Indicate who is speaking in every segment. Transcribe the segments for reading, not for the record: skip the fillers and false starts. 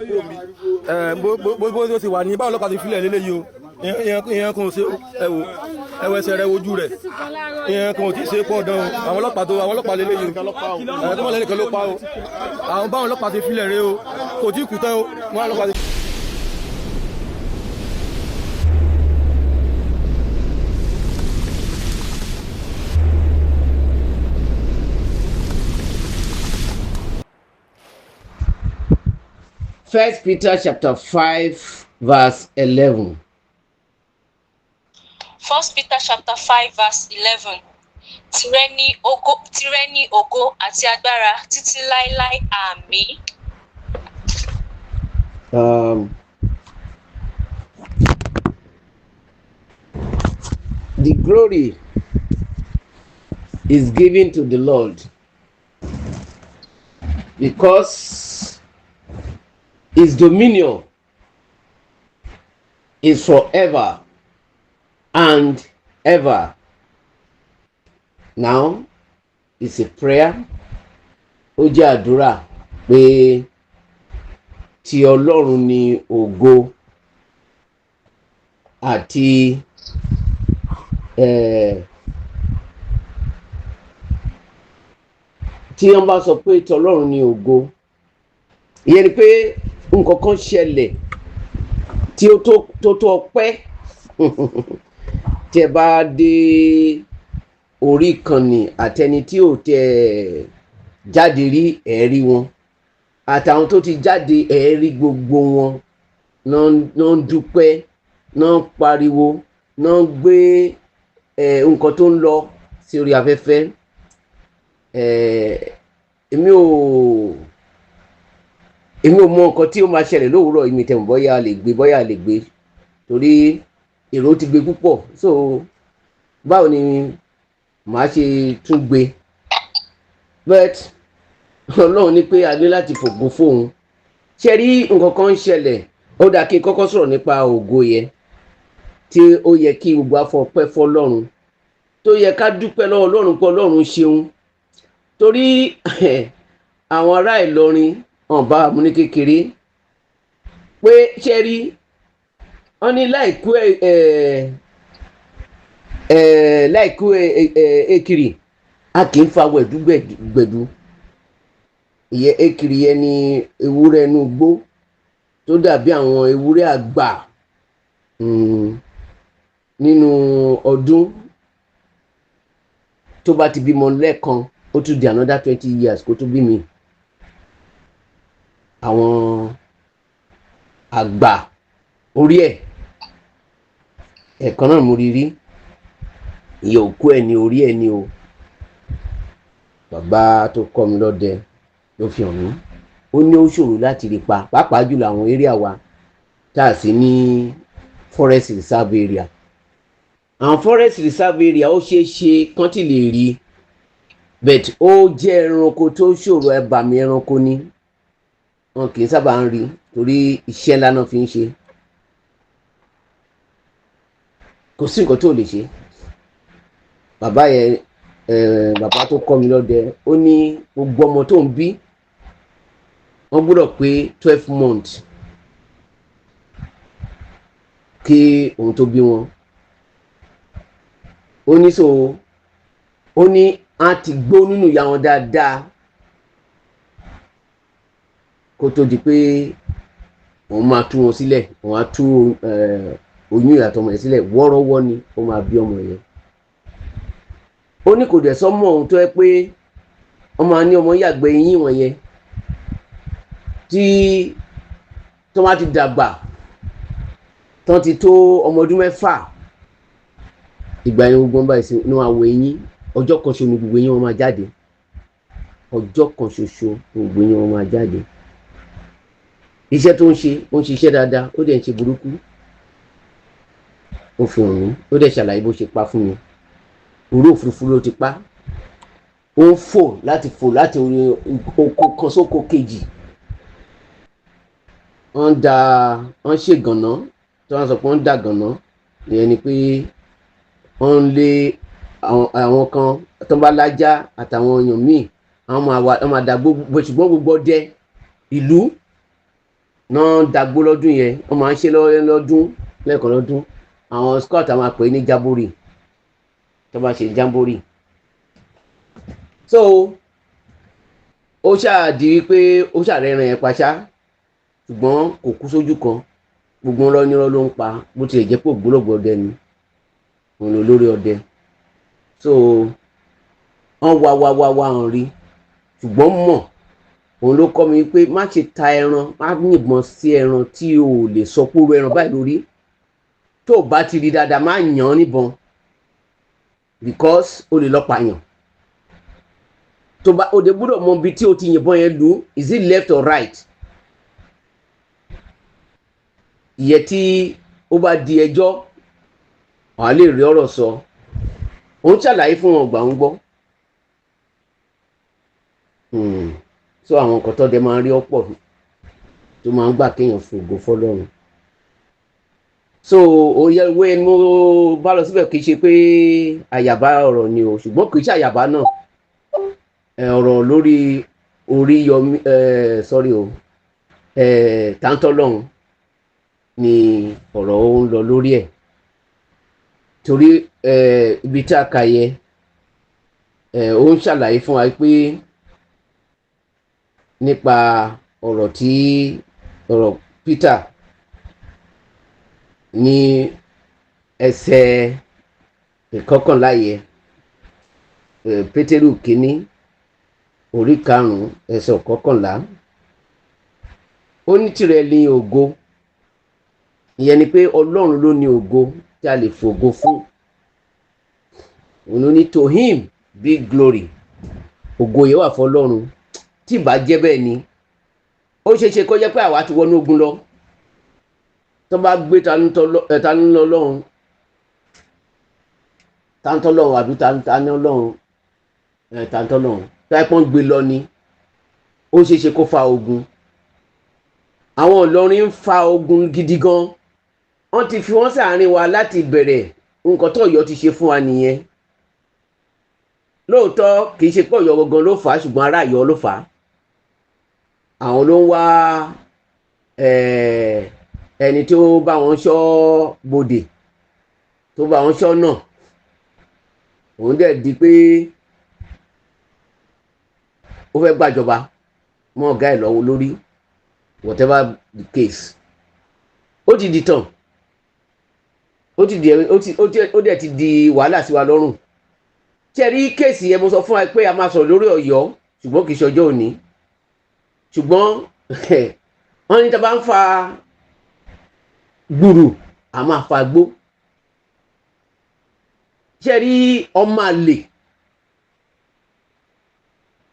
Speaker 1: Ẹ bó bó bó ti wà ní báwọn ọlọ́pàá ti filẹ̀ lélẹ́yìí o. Ìyẹn kan ò ṣe. Ẹ wò, ẹ wọ ẹsẹ̀ rẹ, wojú rẹ̀. Ìyẹn kan ò tí ì ṣe pọ̀ dán o. Àwọn ọlọ́pàá tó, àwọn ọlọ́pàá lélẹ́yìí o. Ẹ tó mọ̀ lẹ́nìkan ló pa o. Àwọn báwọn ọlọ́pàá ti filẹ̀ rẹ o, kò tí ì kú tán o. Wọn ọlọ́pàá ti.
Speaker 2: First Peter chapter 5 verse 11.
Speaker 3: First Peter chapter 5 verse 11. Tìrẹ ni ògo, tìrẹ ni ògo àti agbára títí láéláé. Àmín.
Speaker 2: The glory is given to the Lord because his dominion is forever and ever. Now, it's a prayer. Ó jẹ́ àdúrà pé ti Ọlọ́run ni ògo àti tí wọ́n bá sọ pé ti Ọlọ́run ni ògo, ìyẹn ni pé nǹkan kan ṣẹlẹ̀ tí ó tó ọpẹ́. Tí ẹ bá dé orí ìkànnì, àtẹni tí ò tẹ jáde rí, ẹ̀ rí wọn, àtàwọn tó ti jáde, ẹ̀ rí gbogbo wọn náà ń dúpẹ́, náà ń pariwo, náà ń gbé nǹkan tó ń lọ sí orí afẹ́fẹ́. Èmi ò mọ nǹkan tí ó máa ṣẹlẹ̀ lówùúrọ̀. Èmi tẹ̀ mọ̀ bóyá a lè gbé, bóyá a lè gbé, torí èrò ti gbé púpọ̀. So báwo ni màá ṣe tún gbé? But Ọlọ́run ní pé a ní láti fògo fóun. Ṣe rí, nǹkan kan ń ṣẹlẹ̀. Ó dáa kí n kọ́kọ́ sọ̀rọ̀ nípa ògo yẹn tí ó yẹ kí gbogbo afọpẹ́ fọlọ́run, tó yẹ ká dúpẹ́ lọ́wọ́ Ọlọ́run pé Ọlọ́run ṣeun, torí àwọn ará Ìlọrin hàn bá mú ní kékeré pé, ṣe rí, wọ́n ní láìkú ẹ ẹ láìkú ẹ ekiri, a kì í fa wẹ̀dú gbẹ̀dú. Ìyẹn ekiri yẹn ni ewúrẹ́ inú igbó tó dàbí àwọn ewúrẹ́ àgbà nínú ọdún. Tó bá ti bímọ lẹ́ẹ̀kan, ó tún di another 20 years kó tó bí mi. Àwọn àgbà orí ẹ̀, ẹ̀ẹ̀kan náà mo rí rí. Ìyẹn òkú ẹ̀ ní orí ẹ̀ ní o. Bàbá tó kọ́ mi lọ́dẹ ló fi hàn mí. Ó ní ó ṣòro láti rí pa, pàápàá jùlọ àwọn area wa tá a sí ní forest reserve area. Àwọn forest reserve area, ó ṣeé ṣe kán tí lè rí, but ó jẹ́ ẹranko tó ṣòro, ẹbàmì ẹranko ni. Wọn kì í sábà ń rí torí iṣẹ́ ńlá náà fi ń ṣe. Kò sí nǹkan tó lè ṣe. Bàbá yẹn, bàbá tó kọ́ mi lọ́dẹ, ó ní gbogbo ọmọ tó ń bí, wọ́n gbọ́dọ̀ pé 12 months kí òun tó bí wọn. Ó ní so, ó ní á ti gbó nínú ìyá wọn dáadáa kó tó di pé òun máa tú wọn sílẹ̀. Òun á tú oyún ìyàtọ̀ ọmọ yẹn sílẹ̀, wọ́ọ́rọ́wọ́ ni ó máa bí ọmọ yẹn. Ó ní kò dẹ̀ sọ́mọ́ òun tó yẹ pé ọmọ ní ọmọ yàgbẹ́ eyín wọn yẹn tí tó bá ti dàgbà tán, ti tó ọmọ ọdún 6, ìgbà yẹn gbogbo wọn báyìí sí inú àwọ̀ eyín. Ọjọ́ kan ṣoṣo ni gbogbo eyín wọn máa jáde. Ọjọ́ kan ṣoṣo ni gbogbo eyín wọn máa jáde. Iṣẹ́ tó ń ṣe, ó ń ṣiṣẹ́ dáadáa, ó dẹ̀ ń ṣe burúkú. Ó fi hàn mí, ó dẹ̀ ṣàlàyé bó ṣe pa fún mi. Orí òfurufú ló ti pa. Ó ń fò láti orí oko kan sóko kejì. Wọ́n ń da, wọ́n ṣe gànà tí wọ́n sọ pé wọ́n ń da gànà. Ìyẹn ni pé wọ́n ń lé àwọn kan tó bá lájá àtàwọn èèyàn míì, àwọn máa wà, wọ́n máa da gbogbo. Ṣùgbọ́n gbogbo ọdẹ ìlú Náà dagbó lọ́dún yẹn, wọ́n máa ń ṣe lọ́dún lẹ́ẹ̀kan lọ́dún. Àwọn scout àwọn máa pè é ní jamboree tó bá ṣe jamboree. So ó ṣáà di wípé ó ṣàrẹ́rìn yẹn paṣá, ṣùgbọ́n kò kú sójú kan. Gbogbo ńlọ nírọ́ ló ń pa, bó tilẹ̀ jẹ́ pé ògbólógbòó ọdẹ ni òun, ló lórí ọdẹ. So wọ́n wá wá wá wá hàn rí, ṣùgbọ́n mọ̀ òun ló kọ́ mi pé má ṣe ta ẹran, má yìnbọn sí ẹran tí o ò lè sọ kúrò ẹran báyìí lórí. Tó o bá ti rí dáadáa, má yàn án níbọn, because o lè lọ pààyàn. Tó bá o dé, gbọ́dọ̀ mọ ibi tí o ti yìnbọn yẹn lù, is it left or right? Ìyẹn tí ó bá di ẹjọ́, wàá lè rí ọ̀rọ̀ sọ. Òun ṣàlàyé fún wọn, gbà ń gbọ́. So àwọn nǹkan tó dé máa ń rí ọ̀pọ̀ tó máa ń gbà kéèyàn fògo fọ́lọ́run. So òye ìwé ni mo bá lọ síbẹ̀. Kì í ṣe pé àyàbá ọ̀rọ̀ ni o, ṣùgbọ́n kì í ṣe àyàbá náà. Ọ̀rọ̀ lórí Oríyọmí, sorry o, Táńtọ́lọ́hún ni ọ̀rọ̀ ó ń lọ lórí ẹ̀, torí ibi tí a kà yẹ, ó ń ṣàlàyé fún wa pé nípa ọ̀rọ̀ tí ọ̀rọ̀ Peter ní ẹsẹ̀ 11 yẹ, Pétérù kínní orí 5 ẹsẹ̀ 11, ó ní tìrẹ ní ògo. Ìyẹn ni pé Ọlọ́run ló ní ògo tí a lè fògo fún. Òun ló ní, "To him be glory." Ògo yẹn wà fọ́lọ́run. Tí ìbá jẹ́ bẹ́ẹ̀ ni, ó ṣeé ṣe kó jẹ́ pé àwa ti wọnú ogun lọ. Tó bá gbé Tanilọ́lọ́run, Tantọ́lọ́run àbí Tanilọ́run, Tantọ́lọ́run tó yẹ pọ́n gbé lọ ni, ó ṣeé ṣe kó fa ogun. Àwọn Ìlọrin ń fa ogun gidi gan. Wọ́n ti fi wọ́n sàárín wa láti bẹ̀rẹ̀. Nǹkan tó Ọ̀yọ́ ti ṣe fún wa nìyẹn. Lóòótọ́, kì í ṣe pé Ọ̀yọ́ gangan ló fà á, ṣùgbọ́n ará Ọ̀yọ́ ló fà á. Àwọn ló ń wá ẹni tó bá wọn ṣọ́ bodè, tó bá wọn ṣọ́ náà. Òun dẹ̀ di pé ó fẹ́ gbàjọba mọ́ ọ̀gá ẹ̀ lọ́wọ́ lórí. Whatever the case, ó ti di tàn, ó ti di ó dẹ̀ ti di wàhálà sí wa lọ́rùn. Tí ẹ rí case yẹn, mo sọ fún wa pé a máa sọ̀rọ̀ lórí Ọ̀yọ́, ṣùgbọ́n kì í ṣe ọjọ́ òní. Ṣùgbọ́n wọ́n ní tá a bá ń fa gbùrù, a máa fa gbó. Ṣe rí ọmọ àlè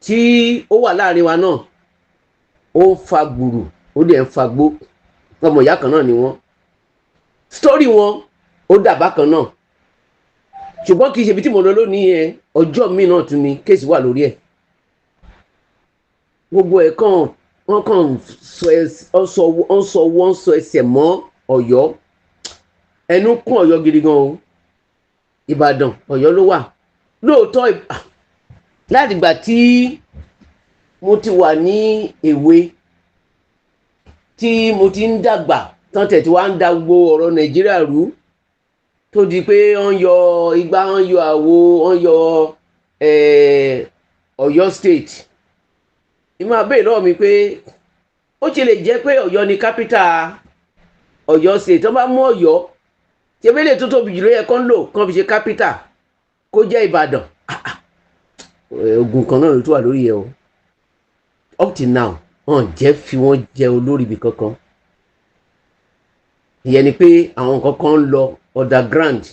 Speaker 2: tí ó wà láàrin wa náà, ó ń fa gbùrù, ó dẹ̀ ń fa gbó. Ọmọ ìyá kan náà ni wọ́n. Story wọn ó dà bákan náà, ṣùgbọ́n kì í ṣe ibi tí mo lọ lónìí yẹn. Ọjọ́ míì náà tún ni case wà lórí ẹ̀. Gbogbo ẹ̀ kàn, wọ́n kàn sọ wọ́n, sọ wọ́n, sọ ẹsẹ̀ mọ́ Ọ̀yọ́. Ẹnu kún Ọ̀yọ́ gidi gan o. Ìbàdàn, Ọ̀yọ́ ló wà lóòótọ́. Láti ìgbà tí mo ti wà ní èwe, tí mo ti ń dàgbà tán, tẹ̀ tí wàá ń da gbogbo ọ̀rọ̀ Nàìjíríà rú, tó di pé wọ́n yọ igbá, wọ́n yọ àwo, wọ́n yọ Ọ̀yọ́ State, ìmọ̀ abẹ́rẹ́ lọ́wọ́ mi pé ó ṣe lè jẹ́ pé Ọ̀yọ́ ni capital Ọ̀yọ́ State. Tó bá mú Ọ̀yọ́ ṣe bẹ́lẹ̀ tó tóbi jù ló yẹ kán lò kán fi ṣe capital, kó jẹ́ Ìbàdàn. Ogun kan náà ló tún wà lórí yẹ o. Up till now, wọn jẹ́ fi wọ́n jẹ olórí ibi kankan. Ìyẹn ni pé àwọn nǹkan kan ń lọ underground,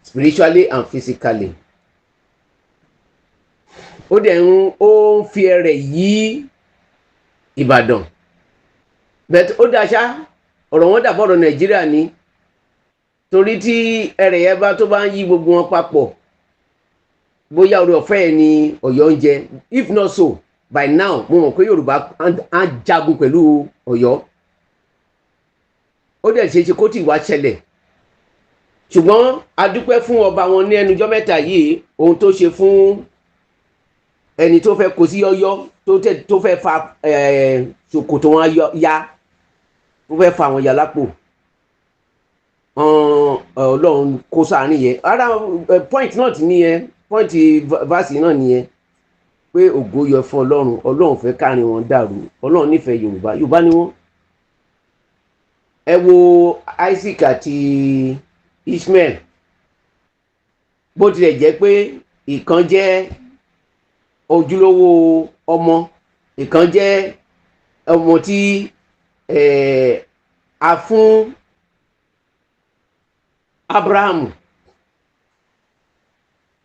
Speaker 2: spiritually and physically. Ó dẹ̀ ń ó ń fi ẹrẹ̀ yí Ìbàdàn, but ó dáṣá ọ̀rọ̀ wọn dàbọ̀ ọ̀rọ̀ Nàìjíríà ni, torí tí ẹrẹ̀ yẹn bá tó bá ń yí gbogbo wọn papọ̀, bóyá orí ọ̀fẹ́ ẹ̀ ni Ọ̀yọ́ ń jẹ. If not so, by now mo mọ̀ pé Yorùbá á jagun pẹ̀lú Ọ̀yọ́. Ó dẹ̀ ṣe é ṣe kó tì wá ṣẹlẹ̀, ṣùgbọ́n a dúpẹ́ fún ọba wọn ní ẹnujọ́ mẹ́ta yìí, ohun tó ṣe fún ẹni tó fẹ́ kó sí yọ́yọ́, tó fẹ́ fa ṣòkòtò wọn ya. Ó fẹ́ fa àwọn ya lápò. Ọlọ́run kó sáàárín yẹn. Ara point náà ti nìyẹn, point verse náà nìyẹn, pé ògo yẹ fún Ọlọ́run. Ọlọ́run fẹ́ káàrin wọn dàrú. Ọlọ́run nífẹ̀ẹ́ Yorùbá, Yorùbá ni wọ́n. Ẹ wo Isaac àti Ishmael, bó tilẹ̀ jẹ́ pé ìkan jẹ́ ojúlówó ọmọ, ìkan jẹ́ ọmọ tí a fún Abraham.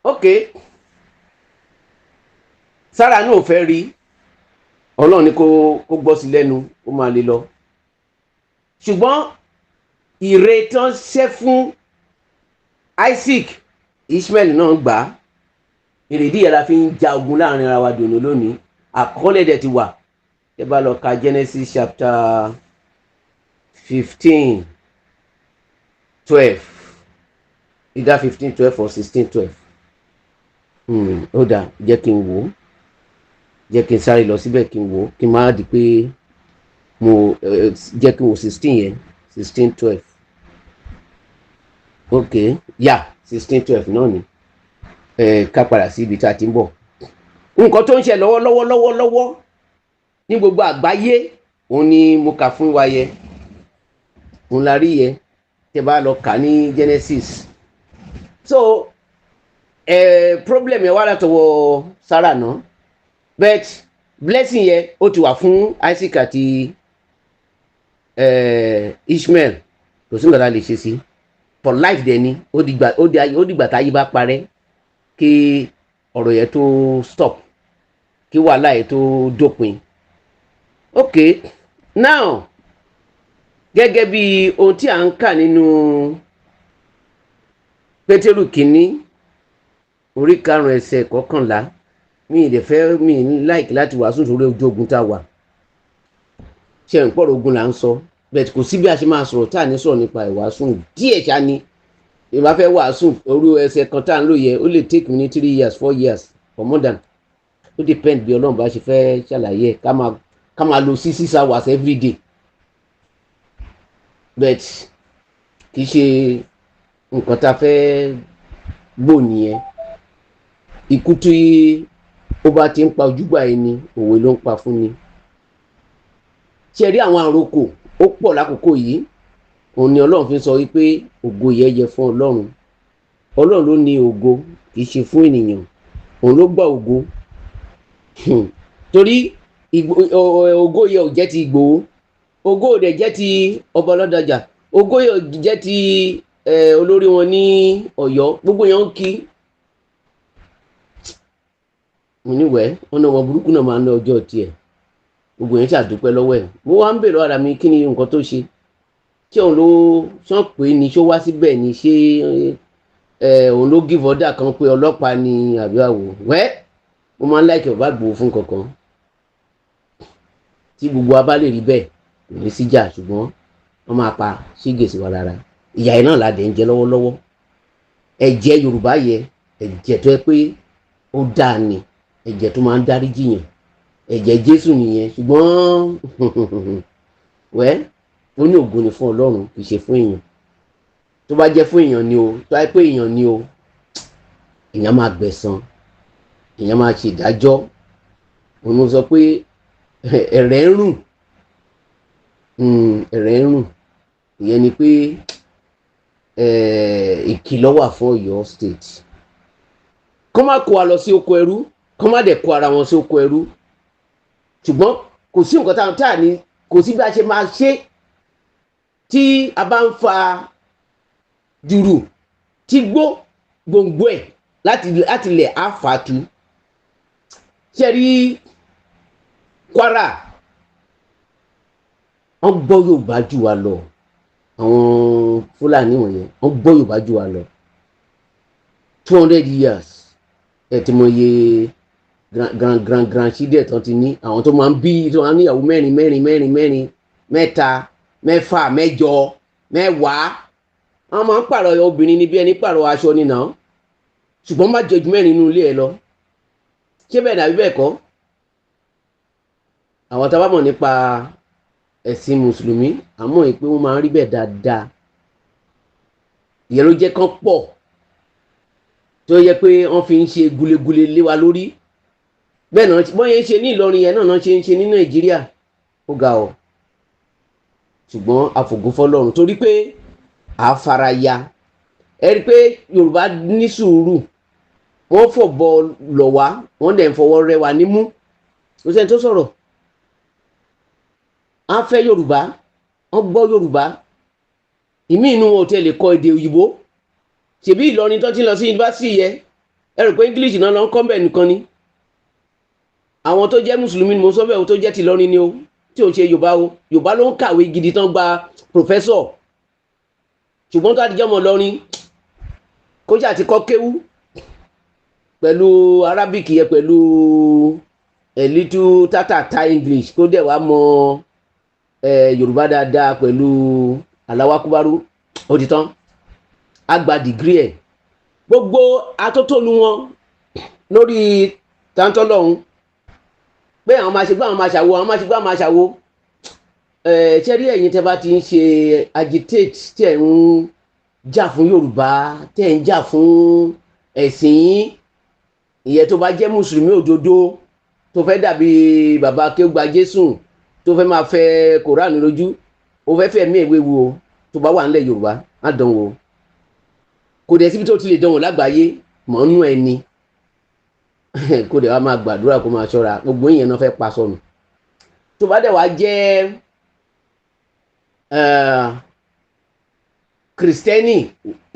Speaker 2: Ok, Sarah náà ò fẹ́ rí Ọlọ́run ní kó gbọ́ sí lẹ́nu, ó máa lè lọ. Ṣùgbọ́n ire tán ṣẹ́ fún Isaac, Ishmael náà gbà á. Èrèdí yẹn la fi ń ja ogun láàrin ara wa dòní lónìí. Àkọọ́lẹ̀ dẹ̀ ti wà. Ẹ bá lọ ka Genesis chapter 15:12, either 15:12 or 16:12. Ó dà, jẹ́ kí n wò ó, jẹ́ kí n sáré lọ síbẹ̀ kí n wò ó, kí n má di pé mo jẹ́ kí n wò 16 yẹn, 16:12. Ok, yà, 16:12 náà ni. Ká padà sí ibi tá a ti ń bọ̀. Nǹkan tó ń ṣe lọ́wọ́lọ́wọ́ lọ́wọ́lọ́wọ́ ní gbogbo àgbáyé, òun ni mo kà fún wa yẹ, òun la rí yẹ, tẹ́ bá lọ kà ní Genesis. So problem yẹn wá látọwọ́ Sarah náà, but blessing yẹn, ó ti wà fún Isaac àti Ishmael. Kò sí nǹkan tá a lè ṣe sí for life dẹ̀ ni. Ó dìgbà táyé bá parẹ́ kí ọ̀rọ̀ yẹn tó stop, kí wàhálà yẹn tó dópin. Ok, now, gẹ́gẹ́ bí ohun tí à ń kà nínú Pétérù kínní orí 5 ẹsẹ̀ 11, mi ì dẹ̀ fẹ́, mi ì like láti wàásù sórí ojú ogun tá a wà. Ṣe ń pọ̀rọ̀ ogun là ń sọ, bẹ́ẹ̀ kò sí bí a ṣe máa sọ̀rọ̀ tá à ní sọ̀rọ̀ nípa ìwàásù díẹ̀ ṣá ni. Ìbá fẹ́ wàásù orí ẹsẹ̀ kan tá à ń lò yẹ, ó lè take me ní 3 years, 4 years or more than. Ó depend bí Ọlọ́run bá ṣe fẹ́ ṣàlàyé ẹ̀. Ká máa lo 6 hours every day, but kì í ṣe nǹkan tá a fẹ́ gbò nìyẹn. Ikú tí ó bá ti ń pa ojúgbà ẹni, òwe ló ń pa fún ni. Ṣe rí àwọn àrokò ó pọ̀ lákòókò yìí, òun ni Ọlọ́run fi sọ wípé ògo yẹ yẹ fún Ọlọ́run. Ọlọ́run ló ní ògo, kì í ṣe fún ènìyàn. Òun ló gbà ògo, torí ògo yẹ ò jẹ́ ti Ìgbòho, ògo ò dẹ̀ jẹ́ ti ọba ọlọ́dàjà, ògo yẹ ò jẹ́ ti olórí wọn ní Ọ̀yọ́. Gbogbo yẹn ń kí mo níwẹ̀ẹ́ wọn náà, wọn burúkú náà máa ń lọ ọjọ́ tiẹ̀. Gbogbo yẹn ṣàdúpẹ́ lọ́wọ́ ẹ̀. Mo wá ń bèrè ara mi, kí ni nǹkan tó ṣe? Ṣé òun ló sàn pé ni? Ṣó wá síbẹ̀ ni? Ṣé òun ló give order kan pé ọlọ́pàá ni àbí àwò? Wẹ́, mo máa ń like ọba Ìgbòho fún kankan tí gbogbo wa bá lè rí bẹ́ẹ̀, kò ní síjà. Ṣùgbọ́n wọ́n máa pa ṣígè sí wa lára. Ìyà yìí náà la dẹ̀ ń jẹ lọ́wọ́lọ́wọ́. Ẹ̀jẹ̀ Yorùbá yẹ, ẹ̀jẹ̀ tó yẹ pé ó dáa ni, ẹ̀jẹ̀ tó máa ń dárí jìyàn, ẹ̀jẹ̀ Jésù nìyẹn. Ṣùgbọ́n wẹ́, ó ní ògo ni fún Ọlọ́run, kì í ṣe fún èèyàn. Tó bá jẹ́ fún èèyàn ni o, tó bá jẹ́ pé èèyàn ni o, èèyàn máa gbẹ̀san, èèyàn máa ṣe ìdájọ́. Òun ló sọ pé ẹ̀rẹ̀ ń rùn, ẹ̀rẹ̀ ń rùn. Ìyẹn ni pé ìkìlọ̀ wà fún Ọ̀yọ́ State, kó má kó wa lọ sí oko ẹrú, kó má dẹ̀ kó ara wọn sí oko ẹrú. Ṣùgbọ́n kò sí nǹkan tá a ní, kò sí bí a ṣe máa ṣe tí a bá ń fa dùrù tí gbó gbòǹgbò ẹ̀ láti lẹ̀ á fà á tu. Ṣe rí Kwara, wọ́n gbọ́ Yorùbá jù wá lọ. Àwọn Fúlàní wọ̀nyẹn, wọ́n gbọ́ Yorùbá jù wá lọ. 200 years ẹ̀ tí mo yẹ grand grand grand grand children tán ti ní, àwọn tó máa ń bí, tó máa ń níyàwó mẹ́rin mẹ́rin mẹ́rin mẹ́rin, mẹ́ta, mẹ́fà, mẹ́jọ, mẹ́wàá. Wọ́n máa ń pààrọ̀ obìnrin ní bí ẹni pààrọ̀ aṣọ ni náà. Ṣùgbọ́n má jẹ ju mẹ́rin nínú ilé ẹ lọ. Ṣé bẹ́ẹ̀ dàbí bẹ́ẹ̀ kọ́? Àwọn tá a bá mọ̀ nípa Ẹ̀sìn Mùsùlùmí, àmọ́ pé wọ́n máa ń rí bẹ́ẹ̀ dáadáa. Ìyẹn ló jẹ́ kán pọ̀ tó yẹ pé wọ́n fi ń ṣe gulegule lé wa lórí. Bẹ́ẹ̀ náà bọ́n yẹn ń ṣe ní Ìlọrin yẹn náà ṣe ń ṣe ní Nàìjíríà. Ó ga ọ, ṣùgbọ́n àfògo fọ́lọ́run torí pé a fara ya. Ẹ rí i pé Yorùbá ní sùúrù. Wọ́n fọ̀bọ lọ̀ wá, wọ́n dẹ̀ ń fọwọ́ rẹ́ wa nímú. Kò sẹ́ni tó sọ̀rọ̀. À ń fẹ́ Yorùbá, wọ́n gbọ́ Yorùbá. Ìmí inú wọn ò tẹ̀ lè kọ èdè òyìnbó. Ṣèbí Ìlọrin tó ti lọ sí yunifásitì yẹ, ẹ rò pé English náà lọ ń kọ́ bẹ́ẹ̀ nìkan ni. Àwọn tó jẹ́ Mùsùlùmí ni mo sọ bẹ́ẹ̀ o, tó jẹ́ ti Ìlọrin ni o, tí ò ń ṣe Yorùbá o. Yorùbá ló ń kàwé gidi tán, gba professor, ṣùgbọ́n tó àtijọ́ mọ̀ lọ́rin kó ṣáà ti kọ́ kéwú pẹ̀lú Arabic yẹ, pẹ̀lú a little tátàtà English, kó dẹ̀ wá mọ Yorùbá dáadáa pẹ̀lú aláwákúbárú, ó ti tán, á gba degree ẹ̀. Gbogbo atótónu wọn lórí tàǹtọ́lọ́hún pé àwọn máa ṣe gbá, àwọn máa ṣàwo, àwọn máa ṣe gbá, àwọn máa ṣàwo. Ẹ ṣe rí, ẹ̀yin tẹ́ bá ti ń ṣe agitate, tí ẹ̀ ń jà fún Yorùbá, tẹ́ ẹ̀ ń jà fún ẹ̀sìn yín, ìyẹn tó bá jẹ́ Mùsùlùmí òdodo, tó fẹ́ dàbí bàbá Akéwùgbà Jésù, tó fẹ́ máa fẹ́ Kòránì lójú, ó fẹ́ fẹ́ mí ìwé wo, tó bá wà nílẹ̀ Yorùbá, má dán wò. Kò dẹ̀ síbi tó ti lè dán wò lágbàáyé mọ́nú ẹni. Kó dẹ̀ wá máa gbàdúrà, kó máa ṣọ́ra. Gbogbo ìyẹn náà fẹ́ pa sọnù. Tó bá dẹ̀ wá jẹ́ Kìrìsìtẹ́nì,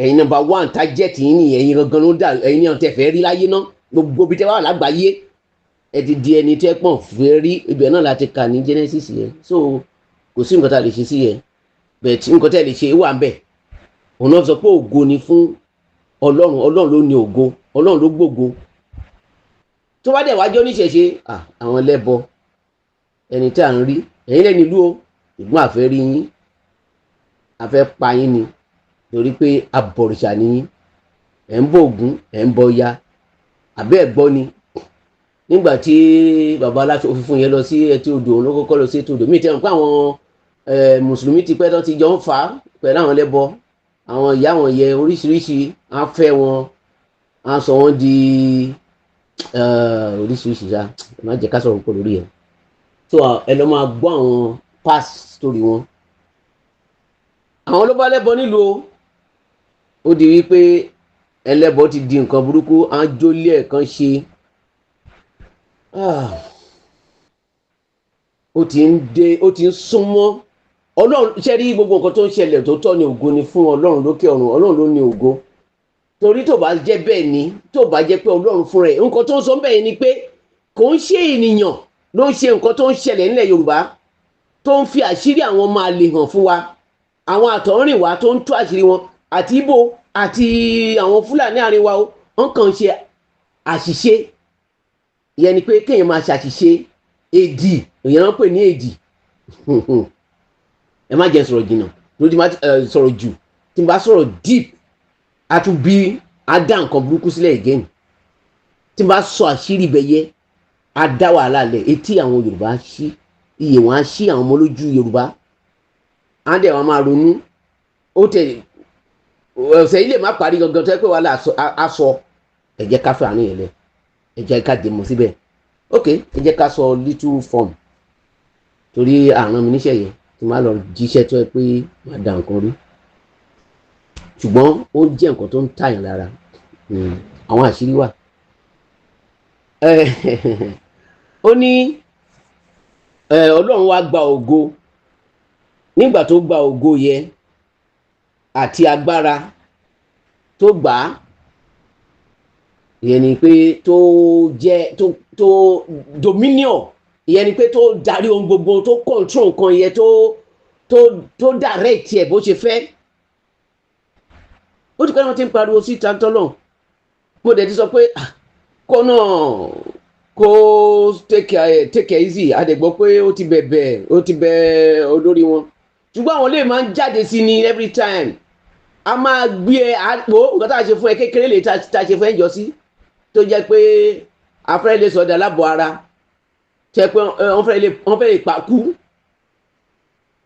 Speaker 2: ẹ̀yin number one target yín nìyẹn. Ẹ̀yin gangan ló dà, ẹ̀yin ní ọ̀tẹ̀ fẹ́ rí láyé náà. Gbogbo ibi tẹ́ wà lágbàáyé, ẹ ti di ẹni tẹ́ pọ̀n fẹ́ rí. Ibẹ̀ náà láti kà ní Genesis yẹn. So kò sí nǹkan tá a lè ṣe sí yẹn bẹ́ẹ̀. Tí nǹkan tẹ́ lè ṣe wà ń bẹ̀, òun náà sọ pé ògo ni fún Ọlọ́run. Ọlọ́run ló ní ògo, Ọlọ́run ló gbògo. Tó bá dẹ̀ wájọ́ níṣẹ̀ṣe, àwọn ẹlẹ́bọ, ẹni tí à ń rí ẹ̀yin lẹ́nu ìlú o, ìgbọ́n àfẹ́ rí yín, àfẹ́ pa yín ni, torí pé abọ̀rìṣà ni yín. Ẹ̀ ń bọ Ògún, ẹ̀ ń bọ ya àbẹ́ ẹ̀ gbọ́ ni. Nígbà tí bàbá aláṣọ funfun yẹn lọ sí etí odò, òun ló kọ́kọ́ lọ sí etí odò míì. Tẹ́wọ̀n pé àwọn Mùsùlùmí ti pẹ́ tó ti jọ ń fà á pẹ̀lú àwọn ẹlẹ́bọ, àwọn ìyá wọn yẹ oríṣiríṣi, á fẹ́ wọn, á sọ wọn di oríṣiríṣi ṣá. Ẹ má jẹ́ ká sọ̀rọ̀ púpọ̀ lórí ẹ̀. So ẹ lọ máa gbọ́ àwọn past story wọn. Àwọn ló bá lẹ́bọ nílùú o. Ó di wípé ẹlẹ́bọ ti di nǹkan burúkú, á jólé ẹ̀ kan ṣe. Ah. Ó ti ń dé, ó ti ń súnmọ́ Ọlọ́run. Ṣe rí gbogbo nǹkan tó ń ṣẹlẹ̀ tó tọ́ ni, ògo ni fún Ọlọ́run lókè ọ̀run. Ọlọ́run ló ní ògo, torí tó bá jẹ́ bẹ́ẹ̀ ni, tó bá jẹ́ pé Ọlọ́run fúnra ẹ̀, nǹkan tó ń sọ bẹ́ẹ̀ ni pé kò ń ṣe ènìyàn ló ń ṣe nǹkan tó ń ṣẹlẹ̀ nílẹ̀ Yorùbá, tó ń fi àṣírí àwọn ọmọ àlè hàn fún wa, àwọn àtọ̀rìn wa, tó ń tú àṣírí wọn, àti Ìgbò àti àwọn Fúlàní àárín wa o. Wọ́n kàn ń ṣe àṣìṣe. Ìyẹn ni pé kéèyàn máa ṣàṣìṣe èdì, ìyẹn náà pè ní èdì. Ẹ má jẹ́ sọ̀rọ̀ jìnnà lójú, má sọ̀rọ̀ jù. Tí n bá sọ̀rọ̀ deep, a tún bí a dá nǹkan burúkú sílẹ̀ again. Tí n bá sọ àṣírí ibẹ̀ yẹ, a dá wàhálà lẹ̀. Etí àwọn Yorùbá á ṣí, iyè wọn á ṣí, àwọn ọmọ lójú Yorùbá á dẹ̀ wọn máa ronú. Ó tẹ̀ ọ̀sẹ̀ yìí lè má parí gangan tó yẹ pé wàhálà á sọ. Ẹ jẹ́ ká fẹ́ àárín yẹn lẹ̀, ẹ jẹ́ ká dè mọ́ síbẹ̀. Ok, ẹ jẹ́ ká sọ little form, torí àrùn mi níṣẹ́ yẹn tí máa lọ jíṣẹ́ tó yẹ pé máa da nǹkan rú, ṣùgbọ́n ó jẹ́ nǹkan tó ń tàyàn lára. Àwọn àṣírí wà. Ó ní Ọlọ́run wá gba ògo. Nígbà tó gba ògo yẹn àti agbára tó gbà á, ìyẹn ni pé tó jẹ́ tó dominion, ìyẹn ni pé tó darí ohun gbogbo, tó control nǹkan yẹn, tó direct ẹ̀ bó ṣe fẹ́. Ó ti pẹ́ wọ́n ti ń pariwo sí tantọ́lọ̀. Mo dẹ̀ ti sọ pé kó náà kó take it easy. A dẹ̀ gbọ́ pé ó ti bẹ̀bẹ̀, ó ti bẹ̀ olórí wọn, ṣùgbọ́n àwọn lè máa ń jáde sí ni every time. A máa gbé ẹ àpò nǹkan tá a ṣe fún ẹ kékeré lè tá a ṣe fún ẹ jọ sí, tó jẹ́ pé afẹ́rẹ́ lè sọdọ̀ alábọ̀ ara, tó jẹ́ pé wọ́n fẹ́ lè pa kú.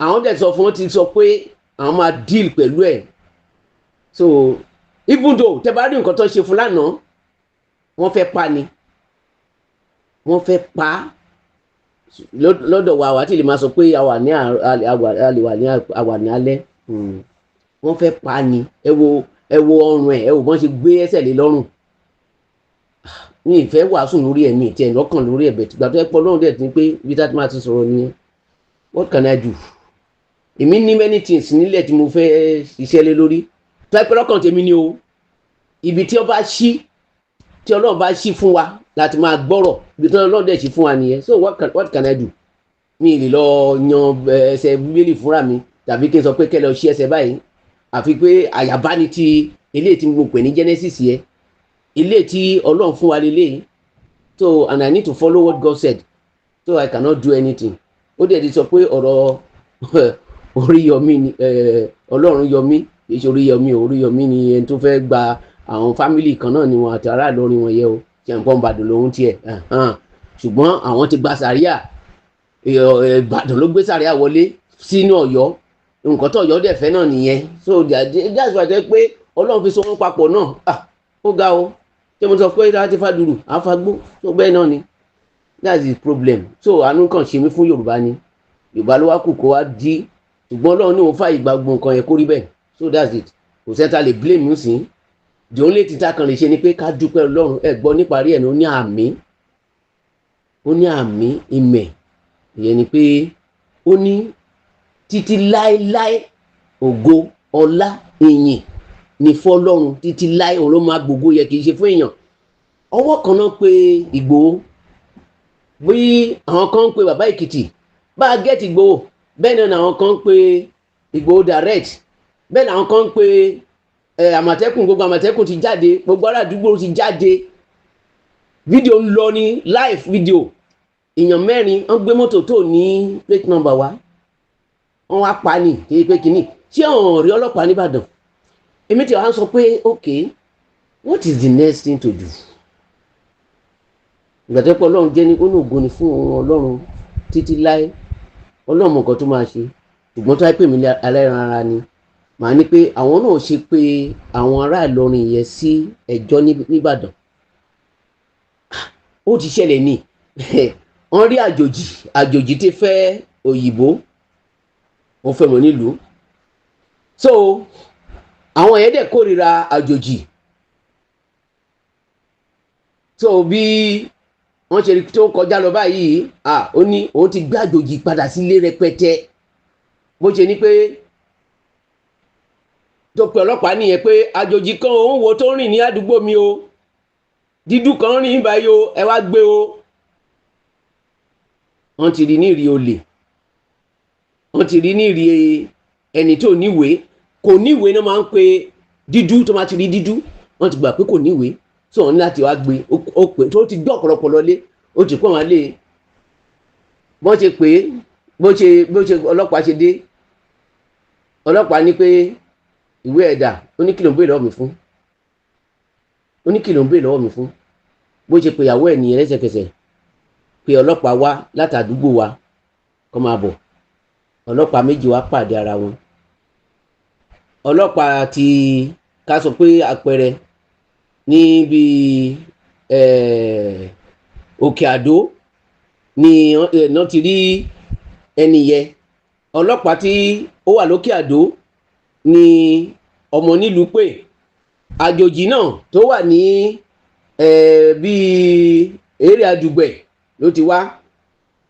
Speaker 2: Àwọn dẹ̀ sọ fún wọn, ti sọ pé àwọn máa deal pẹ̀lú ẹ̀. So even though tẹ bá rí nǹkan tó ṣe fún lánàá, wọ́n fẹ́ pa ni, wọ́n fẹ́ pa á. Lọ́dọ̀ wa, wà á ti lè máa sọ pé a wà ní a lè wà ní a wà ní alẹ́. Wọ́n fẹ́ pa á ni. Ẹ wo ọrùn ẹ̀, ẹ wo bọ́n ṣe gbé ẹsẹ̀ lé lọ́rùn. Mi ì fẹ́ wàásù lórí ẹ̀mí ìtẹ̀ lọ́kàn lórí ẹ̀bẹ̀ tìgbà tó ẹ pọ̀ lọ́rùn dẹ̀ ti pé bí tá a ti máa ti sọ̀rọ̀ nìyẹn. What can I do? Èmi ní many things nílẹ̀ tí mo fẹ́ ṣiṣẹ́ lé lórí tó ẹ pẹ́ lọ́kàn tèmi ni o. Ibi tí ó bá ṣí, tí Ọlọ́run bá ṣí fún wa láti máa gbọ́rọ̀, ibi tí Ọlọ́run dẹ̀ ṣí fún wa nìyẹn. So what can I do? Mi lè lọ yan ẹsẹ̀ Bíbélì fúnra mi tàbí kí n sọ pé kẹ́ lọ ṣí ẹsẹ̀ báyìí, àfi pé àyàbá ni ti eléyìí tí mo pè ní Genesis yẹ, eléyìí tí Ọlọ́run fún wa lélẹ́yìí. So and I need to follow what God said, so I cannot do anything. Ó dẹ̀ ti sọ pé ọ̀rọ̀ Oríyọmí ni Ọlọ́run yọmí, kì í ṣe Oríyọmí o. Oríyọmí ni ẹni tó fẹ́ gba àwọn family kan náà ni wọn àti ará Ìlọrin wọn yẹ o, ṣe nǹkan Ìbàdàn lòun tiẹ̀, ṣùgbọ́n àwọn ti gba sàríà. Ìbàdàn ló gbé sàríà wọlé sínú Ọ̀yọ́. Nǹkan tó Ọ̀yọ́ dẹ̀ fẹ́ náà nìyẹn. So that's why jẹ́ pé Ọlọ́run fi so wọ́n papọ̀ náà. Ah, ó ga o. Ṣé mo sọ pé láti fa dùrù àfagbó tó bẹ́ẹ̀ náà ni? That's the problem. So àánú kàn ṣe mí fún Yorùbá ni. Yorùbá ló wá kù kó wá jí, ṣùgbọ́n Ọlọ́run ní òun fàyè gba gbogbo nǹkan yẹn kó rí bẹ́ẹ̀. So that's it. Kò sẹ́ta lè blame mú sí. The only thing tá kan lè ṣe ni pé ká dúpẹ́ Ọlọ́run. Ẹ gbọ́ níparí ẹ̀ ní, ó ní àmín, ó ní àmín ìmẹ̀. Ìyẹn ni pé ó ní títí láéláé, ògo, ọlá, ìyìn ní fọ́lọ́run títí láé. Òun ló máa gbogbo yẹ, kì í ṣe fún èèyàn. Ọwọ́ kan náà pé Ìgbòho, bí àwọn kan ń pe bàbá Èkìtì bá a get Ìgbòho, bẹ́ẹ̀ náà àwọn kan ń pe Ìgbòho direct, bẹ́ẹ̀ náà àwọn kan ń pe Àmọ̀tẹ́kùn. Gbogbo Àmọ̀tẹ́kùn ti jáde, gbogbo ará àdúgbò ti jáde. Fídíò ń lọ ní live video. Èèyàn mẹ́rin wọ́n gbé mọ́tò tó ní plate number wá, wọ́n wá pa ní kí pé kínní. Ṣé ọ̀hún rí ọlọ́pàá nìbàdàn? Èmi tí wàá sọ pé, okay, what is the next thing to do? Ìgbà tó pọ̀ Ọlọ́run jẹ́ ní ó ní ògo ni fún òun Ọlọ́run títí láé. Ọlọ́run mọ̀ nǹkan tó máa ṣe, ṣùgbọ́n tó wáyé pè mí aláìran ara ni, màá ní pé àwọn náà ṣe pé àwọn ará Ìlọrin yẹn sí ẹjọ́ nìbàdàn. Ó ti ṣẹlẹ̀ ní wọ́n rí àjòjì, àjòjì tí fẹ́ òyìnbó, wọ́n fẹ́ mọ̀ nílùú. So àwọn yẹn dẹ̀ kórìíra àjòjì. So bí wọ́n ṣe tó kọjá lọ báyìí, ah, ó ní òun ti gbé àjòjì padà sílé rẹpẹtẹ. Bó ṣe ní pé tó pe ọlọ́pàá nìyẹn pé àjòjì kan òun wo tó rìn ní àdúgbò mi o, dídú kan rìn báyìí o, ẹ wá gbé o. Wọ́n ti rí ní ìrì olè, wọ́n ti rí ní ìrì ẹni tó níwèé, kò níwèé náà máa ń pe dídú. Tó máa ti rí dídú, wọ́n ti gbà pé kò níwèé, so wọ́n ní láti wá gbé. Ó pè tó ti gbé ọ̀pọ̀lọpọ̀ lọlé, ó ti pọ̀ wọ́n lé. Bọ́n ṣe pé bó ṣe ọlọ́pàá ṣe dé, ọlọ́pàá ní pé ìwé ẹ̀dà. Ó ní kí ló ń béèrè lọ́wọ́ mi fún? Ó ní kí ló ń béèrè lọ́wọ́ mi fún? Bó ṣe pé ìyàwó ẹ̀ nìyẹn lẹ́sẹ̀kẹsẹ̀, pé ọlọ́pàá wá látàdúgbò wa kó máa bọ̀. Ọlọ́pàá méjì wá pàdé ara wọn. Ọlọ́pàá ti ká sọ pé àpẹẹrẹ níbi Òkè Àdó ni wọ́n ti rí ẹni yẹn. Ọlọ́pàá tí ó wà lókè Àdó ni ọmọ nílùú pé àjòjì náà tó wà ní bíi eré àdùgbẹ̀ ló ti wá.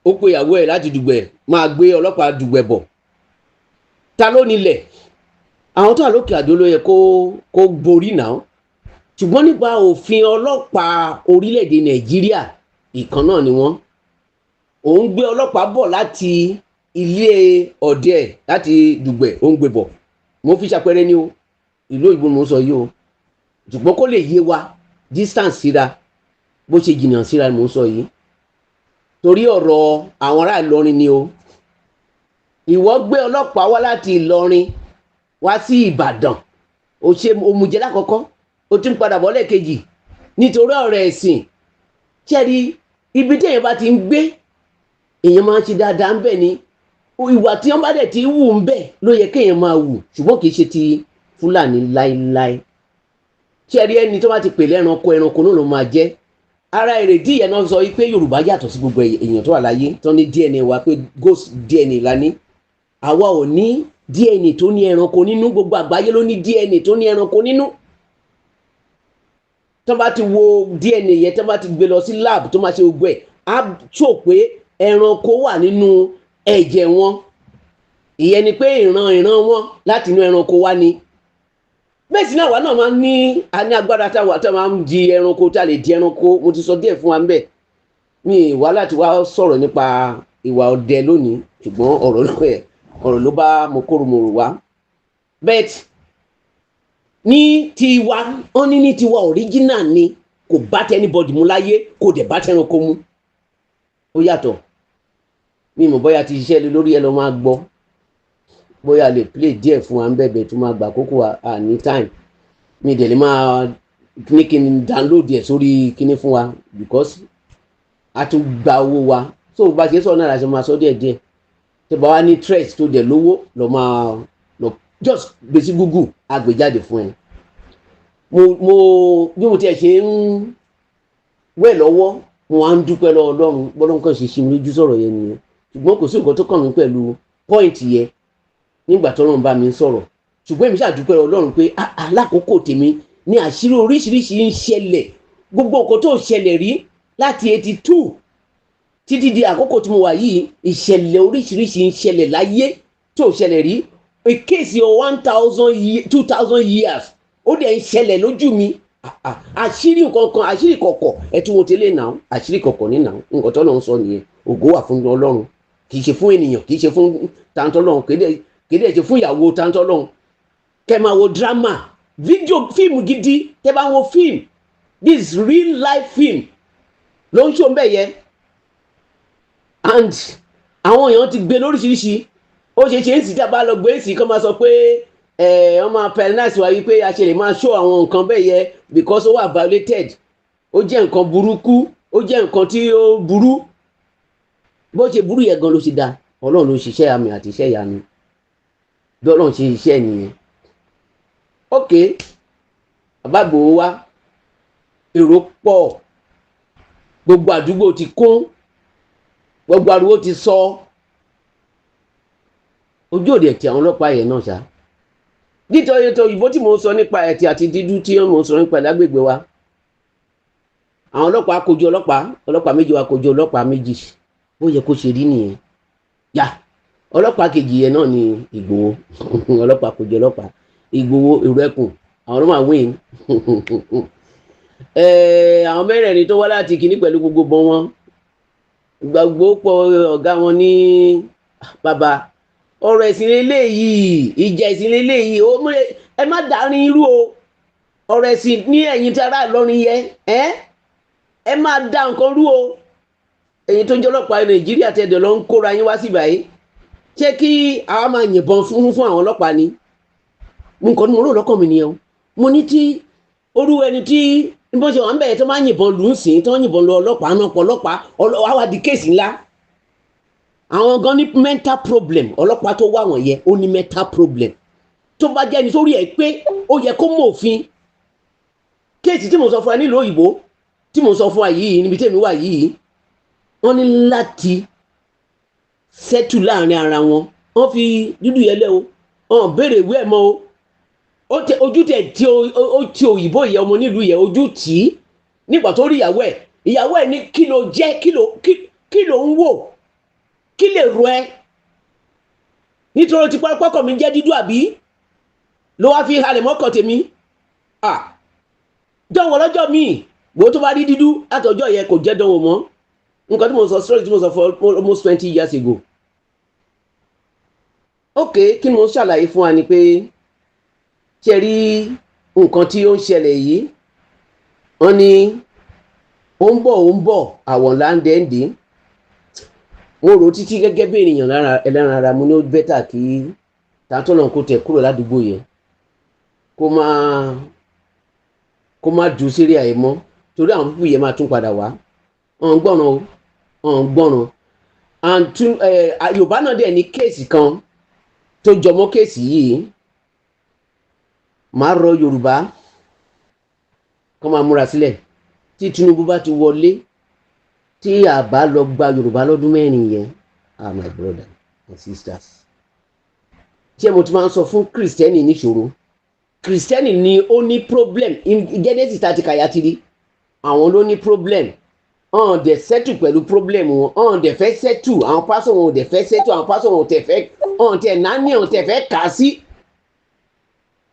Speaker 2: Ó pe ìyàwó ẹ̀ láti Dùgbẹ̀, máa gbé ọlọ́pàá Dùgbẹ̀ bọ̀. Ta ló nílẹ̀? Àwọn tó wà lókè Àdó ló yẹ kó borí náà, ṣùgbọ́n nípa òfin ọlọ́pàá orílẹ̀-èdè Nàìjíríà, ìkan náà ni wọ́n. Òun gbé ọlọ́pàá bọ̀ láti ilé ọ̀dẹ láti Dùgbẹ̀, ó ń gbé bọ̀. Mo fi ṣàpẹẹrẹ ní o, ìlú òyìnbó mo ń sọ yìí o, ṣùgbọ́n kó lè yé wa distance síra, bó ṣe jìnnà síra ni mo ń sọ yìí, torí ọ̀rọ̀ àwọn ará Ìlọrin ni o. Ìwọ gbé ọlọ́pàá wá láti Ìlọrin wá sí Ìbàdàn, o ṣe òmùjẹ lákọ̀ọ́kọ́, o tún padà bọ̀ lẹ́ẹ̀kejì nítorí ọ̀rọ̀ ẹ̀sìn. Ṣẹ́rí ibi tí èèyàn bá ti ń gbé, èèyàn máa ń ṣe dáadáa ń bẹ̀ ni. Ìwà tí wọ́n bá dẹ̀ ti wù ń bẹ̀ ló yẹ kéèyàn máa wù, ṣùgbọ́n kì í ṣe ti Fúlàní láéláé. Ṣé ẹ rí ẹni tó bá ti pè lẹ́ranko, ẹranko náà ló máa jẹ́. Ara èrèdí yẹn náà sọ pé Yorùbá yàtọ̀ sí gbogbo èèyàn tó wà láyé tó ní DNA wa, pé ghost DNA la ní. Àwa ò ní DNA tó ní ẹranko nínú. Gbogbo àgbáyé ló ní DNA tó ní ẹranko nínú. Tó bá ti wo DNA yẹn, tó bá ti gbé lọ sí lab tó máa ṣe gbogbo ẹ̀, á tó pé ẹranko wà nínú ẹ̀jẹ̀ wọn. Ìyẹn ni pé ìran ìran wọn láti inú ẹranko wá ni. Bẹ́ẹ̀ sì náà, àwa náà máa ń ní, a ní agbára táwa tá máa ń di ẹranko, tá a lè di ẹranko. Mo ti sọ díẹ̀ fún wa ń bẹ̀. Mi wá láti wá sọ̀rọ̀ nípa ìwà ọdẹ lónìí, ṣùgbọ́n ọ̀rọ̀ ló ẹ̀ ọ̀rọ̀ ló bá mo kóró mo rò wá. But ní tiwa, wọ́n ní ní tiwa original ni, kò bá tẹ anybody mu láyé, kò dẹ̀ bá tẹranko mu. Ó yàtọ̀. Mi mọ̀ bóyá ti ṣiṣẹ́ lórí ẹ, lọ máa gbọ́ bóyá lè play díẹ̀ fún wa ń bẹ̀bẹ̀ tó máa gbà kókó à ní time. Mi dẹ̀ lè máa ní kí n download ẹ̀ sórí kíní fún wa because a tún gba owó wa. So bá ṣe sọ náà la ṣe máa sọ díẹ̀ díẹ̀. Tó bá wá ní interest, tó dẹ̀ lówó, lọ máa lọ just gbé sí Google, á gbé jáde fún ẹ. Mo bí mo tiẹ̀ ṣe ń wẹ̀ lọ́wọ́, mo wá ń dúpẹ́ lọ́wọ́ Ọlọ́run. Bọ́lọ́run kan ṣe ṣe mi lójú sọ̀rọ̀ yẹn nìyẹn, ṣùgbọ́n kò sí nǹkan tó kàn mí pẹ̀lú point yẹn nígbà tó Ọlọ́run bá mi sọ̀rọ̀. Ṣùgbọ́n èmi ṣàdúpẹ́ Ọlọ́run pé alákòókò tèmi ní àṣírí oríṣiríṣi ń ṣẹlẹ̀. Gbogbo nǹkan tó ṣẹlẹ̀ rí láti 82 títí di àkókò tí mo wà yìí, ìṣẹ̀lẹ̀ oríṣiríṣi ń ṣẹlẹ̀ láyé tó ṣẹlẹ̀ rí, a case of 1,000, 2,000 years, ó dẹ̀ ń ṣẹlẹ̀ lójú mi. Àṣírí nǹkan kan, àṣírí kọ̀kọ̀ ẹ̀ tí wọ́n ti lè nà án, àṣírí kọ̀kọ̀ ní nà án. Nǹkan tó lọ́n sọ nìyẹn. Ògo wà fún Ọlọ́run, kì í ṣe fún ènìyàn, kì í ṣe fún tàǹtọ́lọ́run, kì í dẹ̀ ṣe fún ìyàwó tàǹtọ́lọ́run. Kẹ́ máa wo drama, fídíò, fíìmù gidi. Tẹ́ bá ń wo fíìmù, this is real life film ló ń ṣó ń bẹ̀ yẹ. And àwọn èèyàn ti gbé lóríṣiríṣi. Ó ṣe ṣe ń sì dábàá lọ gbé sí kọ́ máa sọ pé ẹ wọ́n máa penalize wa wípé a ṣe lè máa show àwọn nǹkan bẹ́ẹ̀ yẹ because ó wà violated, ó jẹ́ nǹkan burúkú, ó jẹ́ nǹkan tí ó burú. Bó ṣe burú yẹn gan ló ṣe dáa. Ọlọ́run ló ń ṣiṣẹ́ àmì àti iṣẹ́ ìyanu. Bí Ọlọ́run ṣe ṣiṣẹ́ nìyẹn. Ok, bàbá Ìgbòho wá, èrò pọ̀, gbogbo àdúgbò ti kún, gbogbo ariwo ti sọ ojú òde ẹ̀tì àwọn ọlọ́pàá yẹn náà ṣá. Nítorí ètò òyìnbó tí mo ń sọ nípa ẹ̀tì àti dídú tí mo ń sọ nípa lágbègbè wa, àwọn ọlọ́pàá kojú ọlọ́pàá, ọlọ́pàá méjì wa kojú ọlọ́pàá méjì. Ó yẹ kó ṣe rí nìyẹn. Yá ọlọ́pàá kejì yẹn náà ni Ìgbòho. Ọlọ́pàá kojú ọlọ́pàá, Ìgbòho, èrò ẹkùn, àwọn ló máa win. Àwọn mẹ́rẹ̀ẹ̀rin tó wá láti kíní pẹ̀lú gbogbo bọ́n wọn gbogbo pọ̀, ọ̀gá wọn ní bàbá ọ̀rọ̀ ẹ̀sìn lélẹ́yìí, ìjà ẹ̀sìn lélẹ́yìí, ó ẹ má dàrin irú o. Ọ̀rọ̀ ẹ̀sìn ní ẹ̀yìn tí ará Ìlọrin yẹ ẹ ẹ máa dá nǹkan rú o. Ẹ̀yin tó ń jẹ́ ọlọ́pàá Nàìjíríà tẹ̀dọ̀ lọ ń kóra yín wá sí báyìí, ṣé kí àwa máa yìnbọn fún àwọn ọlọ́pàá ni? Nǹkan ní mo rò lọ́kàn mi nìyẹn o. Mo ní tí orú ẹni tí bó ṣe wà ń bẹ̀rẹ̀ tó máa yìnbọn lù ú sìn, tó ń yìnbọn lu ọlọ́pàá náà pọ̀, ọlọ́pàá wá di case ńlá. Àwọn gan ní mental problem. Ọlọ́pàá tó wà wọ̀nyẹn, ó ní mental problem. Tó bá jẹ́ ẹni sórí ẹ̀ pé ó yẹ kó mọ òfin, case tí mo sọ fún ẹ nílùú òyìnbó tí mo sọ fún ẹ yìí, níbi tèmi wà yìí, wọ́n ní láti settle láàrin ara wọn. Wọ́n fi dúdú yẹn lẹ́ o, wọ́n béèrè ìwé ẹ̀ mọ́ o. Ó tẹ ojú tẹ tí ó ti òyìnbó yẹ, ọmọ nílùú yẹ, ojú tì í nígbà tó rí ìyàwó ẹ̀. Ìyàwó ẹ̀ ní kí ló jẹ́, kí ló ń wò, kí lè rọ ẹ nítorí tí pápákọ̀ mi jẹ́ dídú, àbí ló wá fi halẹ̀ mọ́kàn tèmi dánwò lọ́jọ́ míì. Gbogbo tó bá rí dídú látọjọ́ yẹn, kò jẹ́ dánwò mọ́. Nǹkan tí mo sọ, story tí mo sọ for almost 20 years ago. Ok, kí ni mo ṣàlàyé fún wa ni pé ṣe rí nǹkan tí ó ń ṣẹlẹ̀ yìí, wọ́n ní ó ń bọ̀, ó ń bọ̀, àwọn láńdẹ́ǹdì. Mo rò títí gẹ́gẹ́ bí ènìyàn lára ẹlẹ́ran ara, mo ní ó better kí tàǹtọ̀nà kó tẹ̀ kúrò ládùúgbò yẹn, kó má dùn sírí àyè mọ́, torí àwọn pípù yẹn máa tún padà wá. Ọ̀n gbọ́ràn o, ọ̀n gbọ́ràn. And tún Yorùbá náà dẹ̀ ní case kan tó jọmọ́ case yìí. Màá rọ Yorùbá kó máa múra sílẹ̀. Tí Tinubu bá ti wọlé, tí a bá lọ gba Yorùbá lọ́dún 4 yẹn, ah, my brother and sisters, ṣé mo ti máa ń sọ fún Christian níṣòro? Christian ni ó ní problem. In Genesis tàti kàyà tiri, àwọn ló ní problem. Ọ̀n dẹ̀ settle pẹ̀lú problem wọn, ọ̀n dẹ̀ fẹ́ settle. Àwọn pásọ̀ wọn ò dẹ̀ fẹ́ settle, àwọn pásọ̀ wọn ò tẹ̀ fẹ́, ọ̀n tẹ̀ nání, ọ̀n tẹ̀ fẹ́ kà á sí.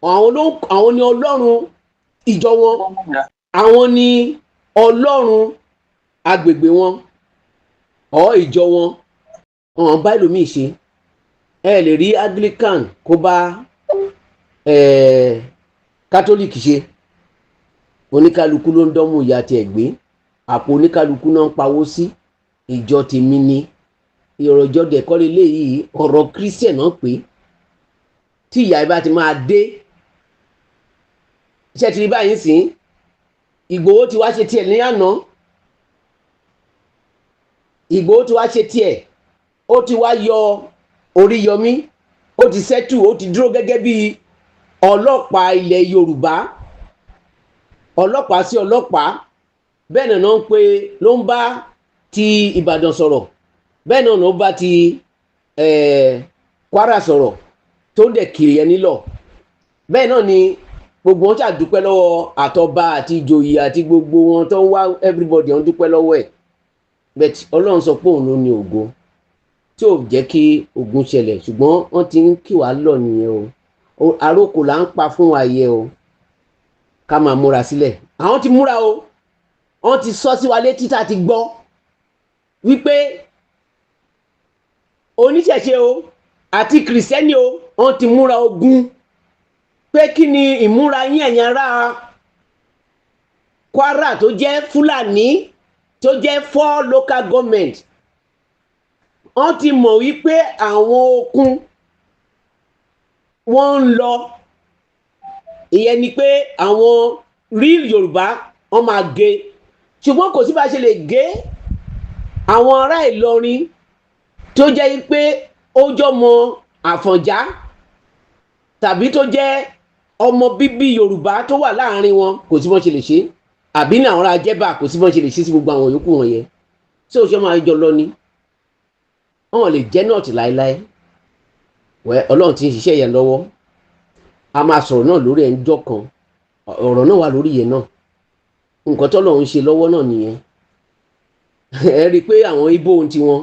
Speaker 2: Àwọn ló, àwọn ni Ọlọ́run ìjọ wọn, àwọn ni Ọlọ́run agbègbè wọn ọ̀ ìjọ wọn. Ọ̀n bá ẹlòmíì ṣe. Ẹ lè rí Anglican kó bá Catholic ṣe. Oníkálukú ló ń dánmú ìyá tiẹ̀ gbé, àpò oníkálukú náà ń pawó sí. Ìjọ tèmi ni ìrọ̀, ìjọ dẹ̀kọ́ lélẹ́yìí, ọ̀rọ̀ Christian náà pé tí ìyá ibà ti máa dé. Iṣẹ́ ti rí báyìí sìn. Ìgbòho ti wá ṣe tiẹ̀ ní àná. Ìgbòho ti wá ṣe tiẹ̀, ó ti wá yọ Oríyọmí, ó ti settle, ó ti dúró gẹ́gẹ́ bí ọlọ́pàá ilẹ̀ Yorùbá, ọlọ́pàá sí ọlọ́pàá. Bẹ́ẹ̀ náà ń pe ló ń bá ti Ìbàdàn sọ̀rọ̀, bẹ́ẹ̀ náà ló ń bá ti Kwara sọ̀rọ̀, tó ń dẹ̀ kiri ẹni lọ. Bẹ́ẹ̀ náà ni gbogbo wọn ṣàdúpẹ́ lọ́wọ́ àtọba àti ìjòyè àti gbogbo wọn tó ń wá, everybody wọn dúpẹ́ lọ́wọ́ ẹ̀. But Ọlọ́run sọ pé òun ló ní ògo, tí ò jẹ́ kí ogun ṣẹlẹ̀, ṣùgbọ́n wọ́n ti ń kí wàá lọ nìyẹn o. Àrokò là ń pa fún wa yẹ o, ká máa múra sílẹ̀. Àwọn ti múra o, wọ́n ti sọ sí wa létí tá a ti gbọ́ wípé oníṣẹ̀ṣe o àti Christian o, wọ́n ti múra ogun. Pé kí ni ìmúra yín, ẹ̀yin ará Kwara tó jẹ́ Fúlàní, tó jẹ́ four local government? Wọ́n ti mọ̀ wípé àwọn okun wọ́n ń lọ. Ìyẹn ni pé àwọn real Yorùbá, wọ́n máa gé, ṣùgbọ́n kò sí bá a ṣe lè gé àwọn ará Ìlọrin tó jẹ́ pé ó jọmọ Àfọ̀njá tàbí tó jẹ́ ọmọ bíbí Yorùbá tó wà láàrin wọn. Kò sí bọ́n ṣe lè ṣe. Àbí ní àwọn ará Jẹ́bà, kò sí bọ́n ṣe lè ṣe sí gbogbo àwọn yòókù wọn yẹn. Tí òṣèlú máa jọ lọ ni wọn lè jẹ́ north láéláé. Wẹ́, Ọlọ́run ti ń ṣiṣẹ́ yẹn lọ́wọ́. A máa sọ̀rọ̀ náà lórí ẹ̀ ń jọ́ kan. Ọ̀rọ̀ náà wà lórí yẹn náà. Nǹkan tọ́lọ́run ń ṣe lọ́wọ́ náà nìyẹn. Ẹ rí i pé àwọn Ìgbò ohun tiwọn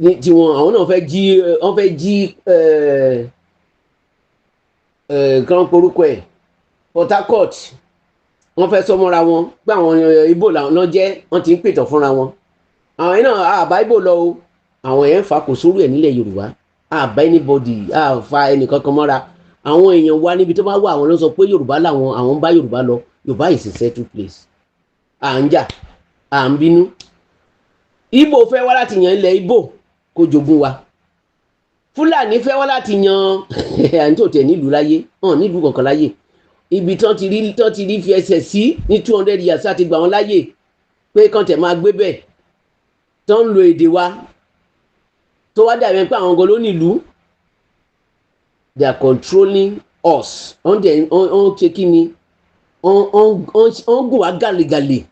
Speaker 2: ní tiwọn, àwọn náà fẹ́ jí, wọ́n fẹ́ jí kí wọ́n porúkọ ẹ̀, Port Harcourt. Wọ́n fẹ́ sọmọ́ra wọn pé àwọn Ìgbò làwọn náà jẹ́. Wọ́n ti ń pìtàn fúnra wọn. Àwọn yẹn náà, àbá Ìgbò lọ o. Àwọn yẹn ń fa kò sórí ẹ̀ nílẹ̀ Yorùbá. Àbá anybody, àfa ẹnìkankan mọ́ra. Àwọn èèyàn wa níbi tó bá wà, àwọn ló sọ pé Yorùbá làwọn, àwọn ń bá Yorùbá lọ. Yorùbá is a settled place. À ń jà, à ń bínú. Ìgbò fẹ́ wá láti yan ilẹ̀ Ìgbò kó jogún wa. Fúlàní fẹ́ wá láti yan àní tó tẹ̀ nílùú láyé hàn, nílùú kankan láyé. Ibi tán ti rí fi ẹsẹ̀ sí ní 200 years láti gbà wọ́n láyè pé kàn tẹ̀ máa gbé bẹ́ẹ̀, tán ń lo èdè wa, tó wá dàbí pé àwọn gan ló nílùú. They are controlling us. Wọ́n dẹ̀ wọ́n ṣe kí ni, wọ́n gùn wá gàlégàlé.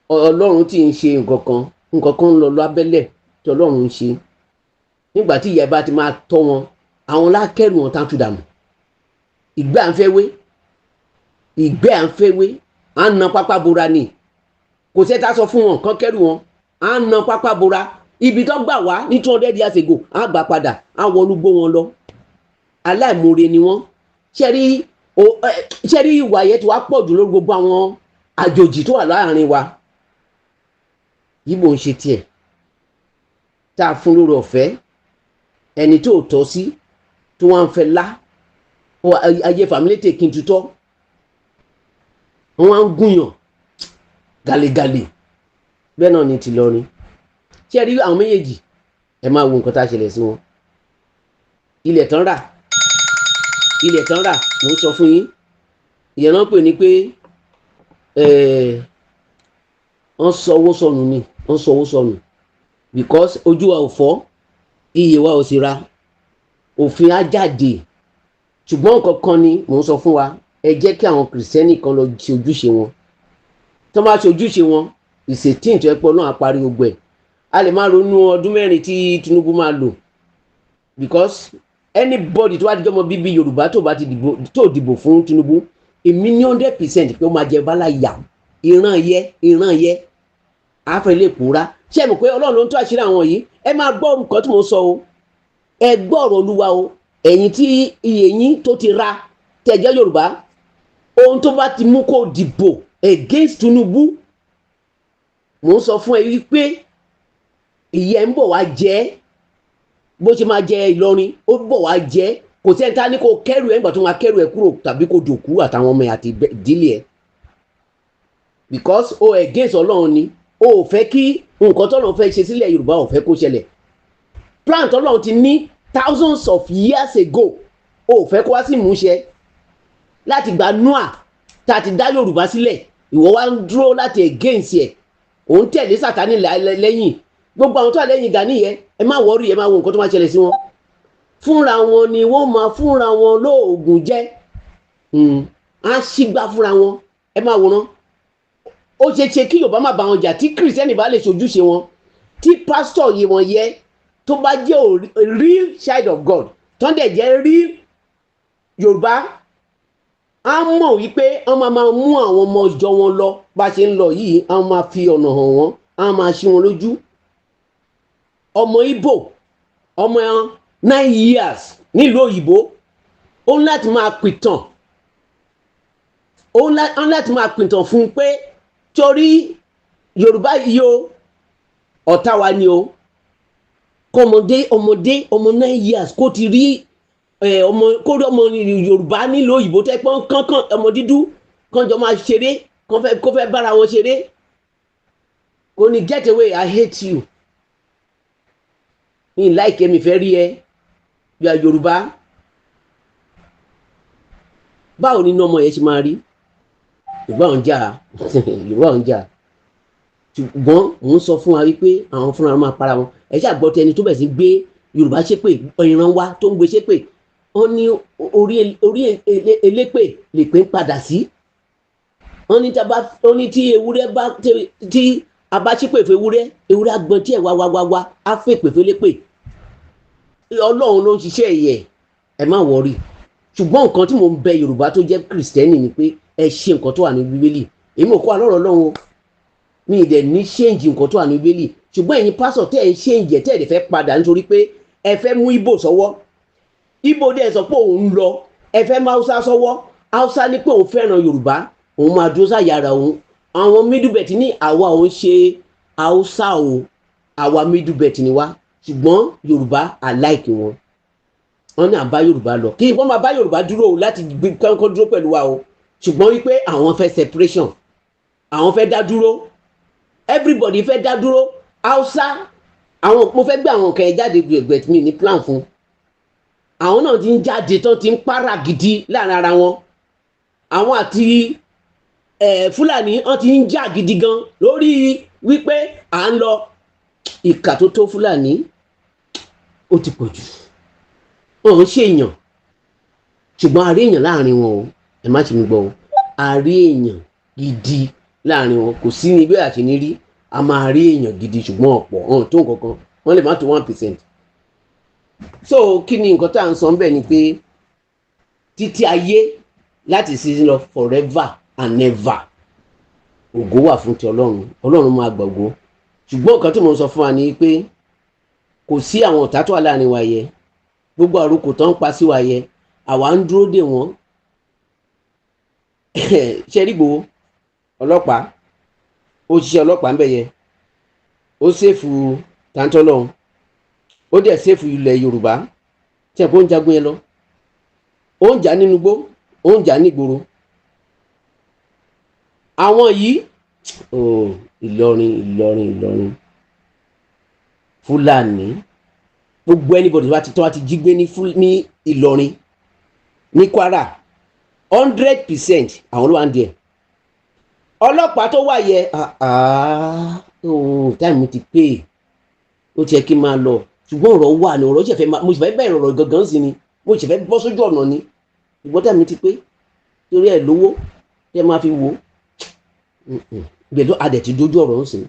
Speaker 2: Ọlọ́run tí ń ṣe nǹkan kan, nǹkan kan ń lọ lábẹ́lẹ̀ tí Ọlọ́run ń ṣe. Nígbà tí ìyá bá ti máa tọ́ wọn, àwọn lákẹ́rù wọn tán tún dànù. Ìgbẹ́ à ń fẹ́ wé, ìgbẹ́ à ń fẹ́ wé, à ń na pápá bora ni. Kò sẹ́ta sọ fún wọn kán kẹ́rù wọn, à ń na pápá bora. Ibi tó gbà wá ní 200 years ago, á gbà padà, á wọnú gbó wọn lọ. Aláìmoore ni wọ́n. Ṣé rí ìwà yẹn tí wàá pọ̀ jù lórí gbogbo àwọn àjòjì tó wà láàrin wa? Yíbo ń ṣe tiẹ̀ tá a fún lórí ọ̀fẹ́, ẹni tó tọ́ sí tó wá ń fẹ́ lá ayé fàmílétè kí n tutọ́, wọ́n wá ń gúnyàn gàlégàlé. Bẹ́ẹ̀ náà ni ti lọrin. Ṣé ẹ rí àwọn méjèèjì? Ẹ máa wo nǹkan tá a ṣẹlẹ̀ sí wọn. Ilẹ̀ tán rà, ilẹ̀ tán rà, mò ń sọ fún yín. Ìyẹn náà pè ní pé wọ́n sọ owó sọnù ni. Wọ́n sọ owó sọnù because ojú wa ò fọ́, iye wa ò sì ra. Òfin á jáde, ṣùgbọ́n nǹkan kan ni mò ń sọ fún wa: ẹ jẹ́ kí àwọn Kìrìsìtẹ́nì kan lọ ṣe ojúṣe wọn. Tó bá ṣe ojúṣe wọn, ìṣètì tó ẹ pọ̀ náà á parí gbogbo ẹ̀. A lè má ronú ọdún 4 tí Tinubu máa lò, because anybody tó bá ti jọmọ bíbí Yorùbá tó bá ti dìbò, tó dìbò fún Tinubu, èmi ní 100% pé ó máa jẹ bálá yà ìran yẹ ìran yẹ àáfẹ́ lè pòórá. Ṣé ẹ mọ̀ pé Ọlọ́run ló ń tó àṣírí àwọn yìí? Ẹ máa gbọ́ nǹkan tí mo sọ o. Ẹ gbọ́ ọ̀rọ̀ Olúwa o. Ẹ̀yin tí iye yín tó ti ra tẹ̀jẹ́ Yorùbá, ohun tó bá ti mú kó dìbò against Tinubu, mò ń sọ fún ẹ wípé ìyẹn ń bọ̀ wá jẹ́ bó ṣe máa jẹ Ìlọrin, ó bọ̀ wá jẹ́. Kò sẹ́ni tá ní kó kẹ́rù ẹ̀ nígbà tó máa kẹ́rù ẹ̀ kúrò tàbí kó dòkú àtàwọn ọmọ ẹ̀ àti ìdílé ẹ̀, because o against Ọlọ́run ni. O ò fẹ́ kí nǹkan tọ́lọ́run fẹ́ ṣe sílẹ̀ Yorùbá, ò fẹ́ kó ṣẹlẹ̀. Plan tọ́lọ́run ti ní thousands of years ago, o ò fẹ́ kó wá sí ìmúṣẹ. Láti gba Noah tá a ti dá Yorùbá sílẹ̀, ìwọ wá ń dúró láti against ẹ̀. Òun tẹ̀lé Sátánì lẹ́yìn. Gbogbo àwọn tó wà lẹ́yìn Gani yẹn, ẹ má worry, ẹ má wo nǹkan tó máa ṣẹlẹ̀ sí wọn. Fúnra wọn ni wọ́n máa fúnra wọn lóògùn jẹ́, á sígbà fúnra wọn. Ẹ má wòran. Ó ṣe ṣe kí Yorùbá má bá wọn jà tí Kìrìsìtẹ́nì bá lè ṣojúṣe wọn, tí pásítọ̀ yìí wọn yẹ tó bá jẹ́ real child of God, tó ń dẹ̀ jẹ́ real Yorùbá, á mọ̀ wípé wọ́n máa máa mú àwọn ọmọ ìjọ wọn lọ bá ṣe ń lọ yìí. Á máa fi ọ̀nà hàn wọ́n, á máa ṣí wọn lójú. Ọmọ Ìgbò, ọmọ 9 years nílùú òyìnbó, ó ń láti máa pìtàn, ó ń láti máa pìtàn fún un pé torí Yorùbá yìí o, ọ̀tá wa ni o. Kọ́mọdé, ọmọdé, ọmọ 9 years kó ti rí ọmọ, kó rí ọmọ Yorùbá nílùú òyìnbó tẹ́ pọ́n kánkán, ọmọ dídú kán jọ máa ṣeré, kó fẹ́ bára wọn ṣeré, kò ní, "Get away, I hate you, mi like, mi fẹ́ rí ẹ, you are Yorùbá." Báwo ni inú ọmọ yẹn ṣe máa rí? Yorùbá ò ń jà, Yorùbá ò ń jà, ṣùgbọ́n mò ń sọ fún wa wípé àwọn fúnra máa para wọn. Ẹ ṣáà gbọ́ tẹni tó bẹ̀ sí gbé Yorùbá ṣépè, ìran wa tó ń gbé ṣépè. Wọ́n ní orí orí elépè lè pé padà sí. Wọ́n ní tá wọ́n ní tí ewúrẹ́ bá tí a bá ṣépè fún ewúrẹ́, ewúrẹ́ á gbọ́n tí ẹ̀ wá wá wá wá, á fèpè fún elépè. Ọlọ́run ló ń ṣiṣẹ́ ẹ̀yẹ, ẹ má worry. Ṣùgbọ́n nǹkan tí mò ń bẹ Yorùbá tó jẹ́ Kìrìsìtẹ́nì ni pé ẹ ṣe nǹkan tó wà ní Bíbélì. Èmi ò kó wa lọ́rọ̀ Ọlọ́run o, mi ì dẹ̀ ní change nǹkan tó wà ní Bíbélì. Ṣùgbọ́n ẹ̀yin pásọ̀ tẹ́ ẹ̀ ń change ẹ̀, tẹ́ ẹ̀ dẹ̀ fẹ́ padà nítorí pé ẹ fẹ́ mú Ìgbò sọ́wọ́, Ìgbò dẹ̀ sọ pé òun lọ. Ẹ fẹ́ mú Haúsá sọ́wọ́, Haúsá ní pé òun fẹ́ràn Yorùbá, òun máa dúró sáyàrá òun. Àwọn Middle Belt ní àwa òun ṣe Haúsá o, àwa Middle Belt ni wá, ṣùgbọ́n Yorùbá àláìkí wọn. Wọn ní àbá Yorùbá lọ, kí wọ́n máa bá Yorùbá dúró o, láti kọ́ńkọ́ dúró pẹ̀lú wa o, ṣùgbọ́n wípé àwọn fẹ́ separation, àwọn fẹ́ dá dúró, everybody fẹ́ dá dúró. Haúsá àwọn, mo fẹ́ gbé àwọn nǹkan ẹ̀ jáde gbẹ̀gbẹ̀ mi ní plan fún àwọn náà ti ń jáde tán, ti ń para gidi láàrin ara wọn. Àwọn àti Fúlàní wọn ti ń jà gidi gan lórí wípé à ń lọ. Ìkà tó tó Fúlàní, ó ti pọ̀ jù. Wọn ò ń ṣèyàn, ṣùgbọ́n a rí èèyàn láàrin wọn o. Ẹ má ṣe mi gbọ́ o, a rí èèyàn gidi láàrin wọn. Kò sí ní bí àṣẹ ní rí, a máa rí èèyàn gidi, ṣùgbọ́n ọ̀pọ̀ ọ̀hún tó nǹkan kan, wọ́n lè má tó 1%. So kí ni nǹkan tá à ń sọ ńbẹ̀ ni pé títí ayé láti season lọ, forever and ever, ògo wà fún ti Ọlọ́run. Ọlọ́run máa gbàgbó. Ṣùgbọ́n nǹkan tí mo ń sọ fún wa ni pé kò sí àwọn ọ̀tá tó wà láàrin wa yẹ, gbogbo àròkò tó ń pa sí wa yẹ, àwa ń dúró dè wọ́n. Ṣe rí Ìgbòho, ọlọ́pàá, ó ṣiṣẹ́ ọlọ́pàá ń bẹ̀ yẹ, ó save tàǹtọ́lọ́hún, ó dẹ̀ save ilẹ̀ Yorùbá tí ẹ̀ kó ń jagun yẹn lọ. Ó ń jà nínú igbó, ó ń jà nígboro. Àwọn yìí, oh, Ìlọrin, Ìlọrin, Ìlọrin, Fúlàní, gbogbo anybody tó bá ti jí gbé ní Ìlọrin, ní Kwara, 100% àwọn ló wà ń díẹ̀. Ọlọ́pàá tó wà yẹ, ah, ah, Ooo, time ti pé, ó ti yẹ kí n máa lọ, ṣùgbọ́n ọ̀rọ̀ wà ní ọ̀rọ̀ ṣẹ̀fẹ̀. Mo sì fẹ́ bẹ̀rẹ̀ ọ̀rọ̀ gangan sí ni, mo sì fẹ́ bọ́ sójú ọ̀nà ni, ṣùgbọ́n time ti pé torí ẹ̀ lówó tẹ́ máa fi wò ó gbẹ̀dọ̀. Adẹ̀ ti dojú ọ̀rọ̀ ń sìn.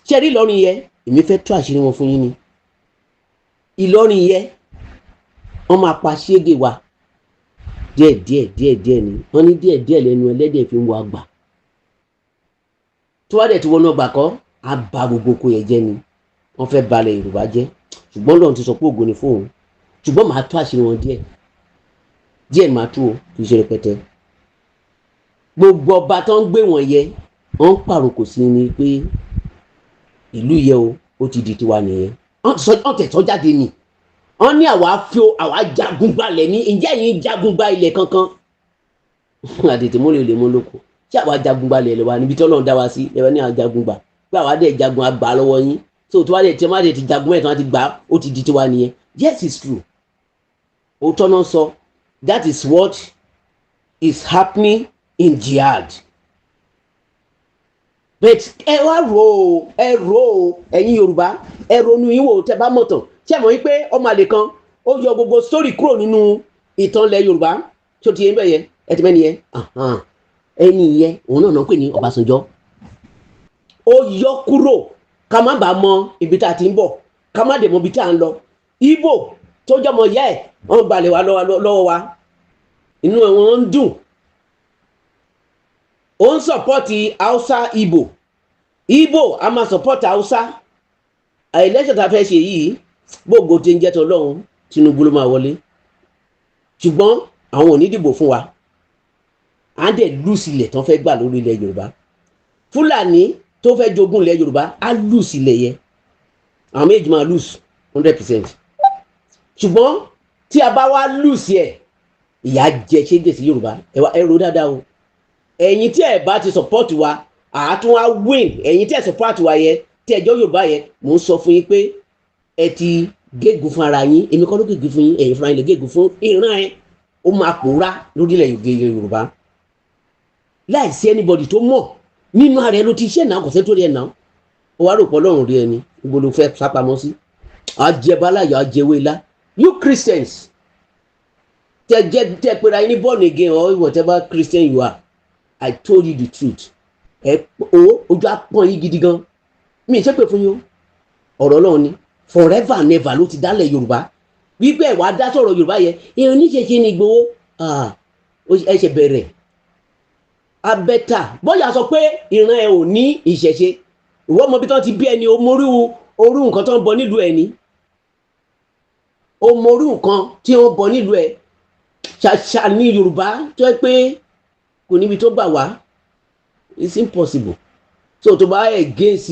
Speaker 2: Ṣé rí Ìlọrin yẹ, èmi fẹ́ tú àṣírí wọn fún yín ni. Ìlọrin yẹ, wọ́n máa pa ṣége wa díẹ̀ díẹ̀ díẹ̀ díẹ̀ ni. Wọ́n ní díẹ̀ díẹ̀ lẹ́nu ẹlẹ́dẹ̀ fi ń wọ àgbà. Tó wá dẹ̀ ti wọnú ọgbà kọ́, á ba gbogbo oko yẹn jẹ́ ni. Wọ́n fẹ́ balẹ̀ Yorùbá jẹ́, ṣùgbọ́n Ọlọ́run ti sọ pé ògo ni fóun. Ṣùgbọ́n màá tú àṣírí wọn díẹ̀ díẹ̀, màá tú o, kì í ṣe rẹpẹtẹ. Gbogbo ọba tó ń gbé wọn yẹ, wọ́n ń pàrokò sí ni pé ìlú yẹ o, ó ti di tiwa nìyẹn. Wọ́n tẹ̀ tọ́ jáde ni, wọ́n ní àwa fi àwa jagun gbalẹ̀ ní. Ǹjẹ́ yìí jagun gba ilẹ̀ kankan? Àtètè mú lè lè mú lóko. Ṣé àwa jagun gbalẹ̀ lè wa níbi tí Ọlọ́run dá wa sí lẹ́wọ̀n ní àwọn jagun gbà pé àwa dẹ̀ jagun àgbà lọ́wọ́ yín? So tí wọ́n dẹ̀ tí wọ́n dẹ̀ ti jagun mẹ́ta, wọ́n ti gbà, ó ti di tiwa nìyẹn. Yes, it's true, òótọ́ náà sọ. That is what is happening in jihad. But ẹ wá rò ó, ẹ rò ó, ẹ̀yin Yorùbá, ẹ ronú yín wò. Tẹ́ bá mọ̀ tán, ṣé mọ̀ wípé ọmọ àlè kan ó yọ gbogbo story kúrò nínú ìtàn ilẹ̀ Yorùbá tó ti yẹn bẹ́ẹ̀ yẹn? Ẹ ti mẹ́ni yẹn, ẹni yẹn, òun náà náà ń pè ní Ọbásanjọ́. Ó yọ kúrò ká má bàa mọ ibi tá a ti ń bọ̀, ká má dẹ̀ mọ ibi tá a ń lọ. Ìgbò tó jọmọ yẹ ẹ̀, wọ́n gbalẹ̀ wa lọ́wọ́ wa, inú wọn ń dùn. Ó ń support Hausa, Igbo, Igbo a máa support Hausa. Election tá a fẹ́ ṣe yìí, gbogbo tí ń jẹ́ tọ́lọ́run, Tinubu ló máa wọlé, ṣùgbọ́n àwọn ò ní dìbò fún wa. À ń dẹ̀ lose ilẹ̀ tán fẹ́ gbà lórí ilẹ̀ Yorùbá. Fúlàní tó fẹ́ jogún ilẹ̀ Yorùbá á lose ilẹ̀ yẹn. Àwọn méjì máa lose 100%. Ṣùgbọ́n tí a bá wá lose ẹ̀, ìyà jẹ ṣége sí Yorùbá. Ẹ wá, ẹ ro dáadáa o. Ẹ̀yin tí ẹ bá ti support wa, àátún wá win. Ẹ̀yin tí ẹ support wa yẹ, tí ẹjọ́ Yorùbá yẹ, mò ń sọ fún yín pé ẹ ti gégùn fún ara yín. Èmi kọ́ ló gégùn fún yín, ẹ̀yin fúnra yín lè gégùn fún ìran ẹ. Ó máa pòórá lórílẹ̀ Yorùbá láì sí anybody tó mọ̀. Nínú ara ẹ ló ti ṣe náà, kò sẹ́ tó rí ẹ náà. Ó wá rò pọ̀ lọ́rùn rí ẹni. Ibo ló fẹ́ sápamọ́ sí? Àjẹbáláyà àjẹwé ilá. You Christians, tẹ jẹ tẹ pera yín ní born again or whatever Christian you are, I told you the truth. Ẹ o, ojú apọ́n yín gidi gan. Mi ì ṣépè fún yín o, ọ̀rọ̀ Ọlọ́run ni. Forever and ever ló ti dálẹ̀ Yorùbá wípé ẹ̀ wá dá sọ̀rọ̀ Yorùbá yẹ. Èèyàn oníṣẹ̀ṣe ni Ìgbòho ẹ ṣe bẹ̀rẹ̀ abẹ́tà. Bọ́yà sọ pé ìran ẹ ò ní ìṣẹ̀ṣe, ìwọ mọ bí tán ti bí ẹni, o mọrú orú nǹkan tó ń bọ nílùú ẹ ní, o mọrú nǹkan tí wọ́n bọ nílùú ẹ. Ṣàṣà ní Yorùbá tó yẹ pé kò níbi tó gbà wá. It's impossible. So tó bá against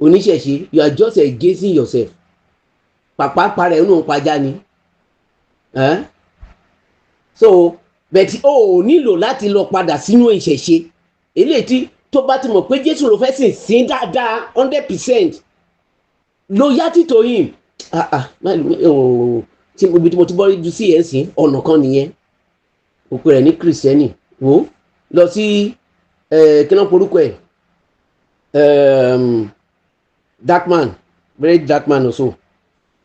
Speaker 2: oníṣẹ̀ṣe, you are just against yourself. Pàpà parẹ́ inú pajá ni, eh? So but o ò nílò láti lọ padà sínú ìṣẹ̀ṣe. Eléyìí tí tó bá ti mọ̀ pé Jésù ló fẹ́ sìn sí dáadáa, 100% loyalty to him. Ah ah, tí ibi tí mo ti bọ́ ju sí ẹ̀ sìn ọ̀nà kan nìyẹn. Òpè rẹ̀ ní Kìrìsìtẹ́nì wò lọ sí kí ló ń porúkọ ẹ̀, dark man, very dark man also,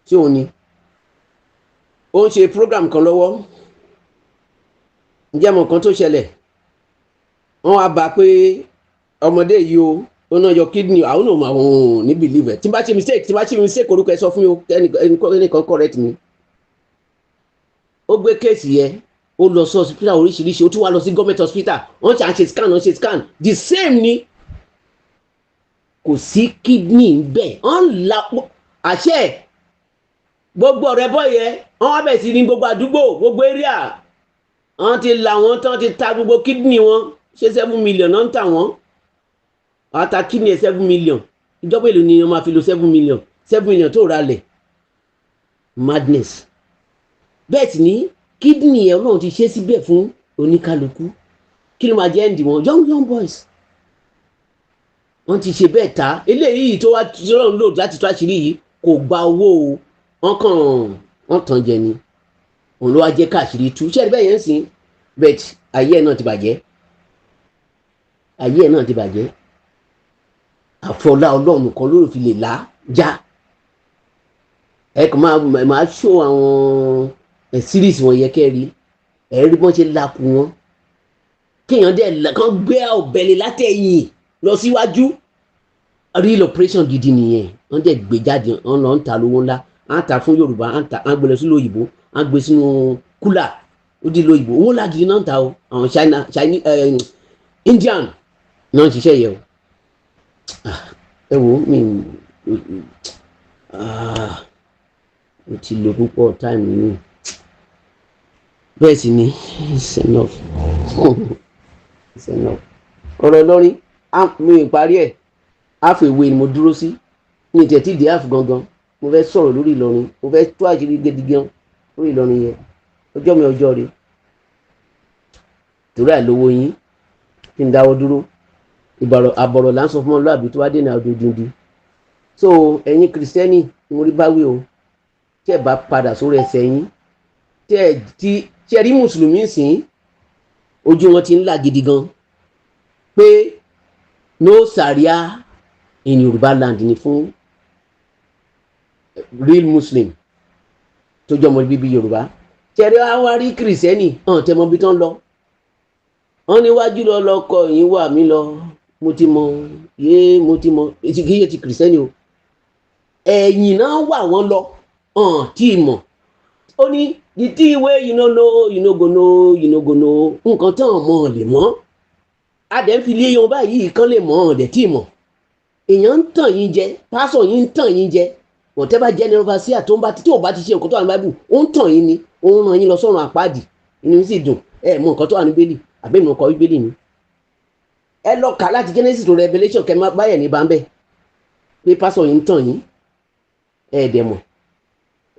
Speaker 2: tí òun ni ó ń ṣe program kan lọ́wọ́. Ǹjẹ́ mọ̀ kan tó ṣẹlẹ̀? Wọ́n wá bá pé ọmọdé yìí o, ó náà yọ kidney. Àwọn náà àwọn ò ní believe ẹ̀. Tí bá ṣe mistake orúkọ, ẹ sọ fún mi o, ẹnìkan correct mi. Ó gbé case yẹn, ó lọ sí hospital oríṣiríṣi, ó tún wá lọ sí government hospital. Wọ́n ṣe à ń ṣe scan, wọ́n ṣe scan, the same ni, kò sí kidney bẹ́ẹ̀. Wọ́n la àṣẹ gbogbo ọ̀rẹ́ bọ́ yẹn, wọ́n wá bẹ̀ sí ní gbogbo àdúgbò, gbogbo area, wọ́n ti là wọ́n tán, ti ta gbogbo kidney wọn. Ṣé 7 million náà ń tà wọ́n? Wọ́n á ta kidney ẹ̀ 7 million. Ìjọba èlò ni wọ́n máa fi lo 7 million? 7 million tó ra lẹ̀. Madness. Bẹ́ẹ̀ sì ni kidney ẹ̀, Ọlọ́run ti ṣe síbẹ̀ fún oníkálukú. Kí ló máa jẹ́ ẹ̀ǹdì wọn? Young young boys, wọ́n ti ṣe bẹ́ẹ̀ ta. Eléyìí tó wá Ọlọ́run lò láti tó àṣírí yìí, kò gba owó o. Wọ́n kàn wọ́n tàn jẹ ni. Òun ló wá jẹ́ káàṣírí tú. Ṣé ẹni bẹ́ẹ̀ yẹn ń sìn? But ayé ẹ̀ náà ti bàjẹ́, ayé ẹ̀ náà ti bàjẹ́. Àfọlá Ọlọ́run kan ló fi lè là já. Ẹ kàn máa ṣó àwọn series wọn yẹ kẹ́ rí. Ẹ rí bọ́n ṣe lakù wọn, kéèyàn dẹ̀ kàn gbé ọ̀bẹ lé látẹ̀yìn lọ síwájú. Real operation gidi nìyẹn. Wọ́n dẹ̀ gbé jáde, wọ́n lọ ń ta lówó ńlá. À ń ta fún Yorùbá, à ń ta, à ń gbé lọ sílùú òyìnbó, à ń gbé sínú cooler, ó di lóyìnbó. Owó ńlá gidi náà ń ta o. Àwọn China, Chinese, Indian náà ń ṣiṣẹ́ yẹ o. Ẹ wo mi, mo ti lo púpọ̀ time yìí, bẹ́ẹ̀ sì ni it's enough, it's enough. Ọ̀rọ̀ Ìlọrin mi ì parí ẹ̀. Half away ni mo dúró sí ní ìtẹ̀ tí di half gangan. Mo fẹ́ sọ̀rọ̀ lórí Ìlọrin, mo fẹ́ tú àṣírí gidi gan lórí Ìlọrin yẹn. Ọjọ́ mi, ọjọ́ rẹ̀, torí àìlówó yín kí n dáwọ́ dúró. Ìbàrọ̀ àbọ̀rọ̀ là ń sọ fún ọlọ́àbí tó wá dènà òdòdó. So ẹ̀yin Kìrìsìtẹ́nì ni mo rí báwí o. Tí ẹ bá padà sórí ẹsẹ̀ yín, tí ẹ ti tí ẹ rí mùsùlùmí sìn, ojú wọn ti ń là gidi gan pé no sàríà in Yorùbá land ni fún real Muslim tó jẹ́ ọmọ bíbí Yorùbá. Tí ẹ rí wá rí Kìrìsìtẹ́nì hàn tẹ́ mọ bí tán lọ, wọ́n níwájú lọ lọkọ yín wà mí lọ. Mo ti mọ yé, mo ti mọ kì í ṣe ti Kìrìsìtẹ́nì o. Ẹ̀yìn náà wà wọ́n lọ hàn tí ì mọ̀. Ó ní the thing wey you no know, you no go know, you no go know. Nǹkan tán mọ̀ lè mọ̀. Adẹ̀ ń fi lé yan báyìí kán lè mọ̀ ọ̀dẹ̀ tí ì mọ̀. Èèyàn ń tàn yín jẹ, pásọ̀ yín ń tàn yín jẹ. Whatever general overseer tó ń bá tí ò bá ti ṣe nǹkan tó wà ní Bible, ó ń tàn yín ni, ó ń ràn yín lọ sọ́run àpáàdì. Inú yín sì dùn. Ẹ mọ nǹkan tó wà ní Bíbélì àbí ìmọ̀ kọ́ Bíbélì ni. Ẹ lọ kà láti Genesis to Revelation, kẹ má báyẹ̀ ní bá ń bẹ̀ pé pásọ̀ yín ń tàn yín. Ẹ dẹ̀ mọ̀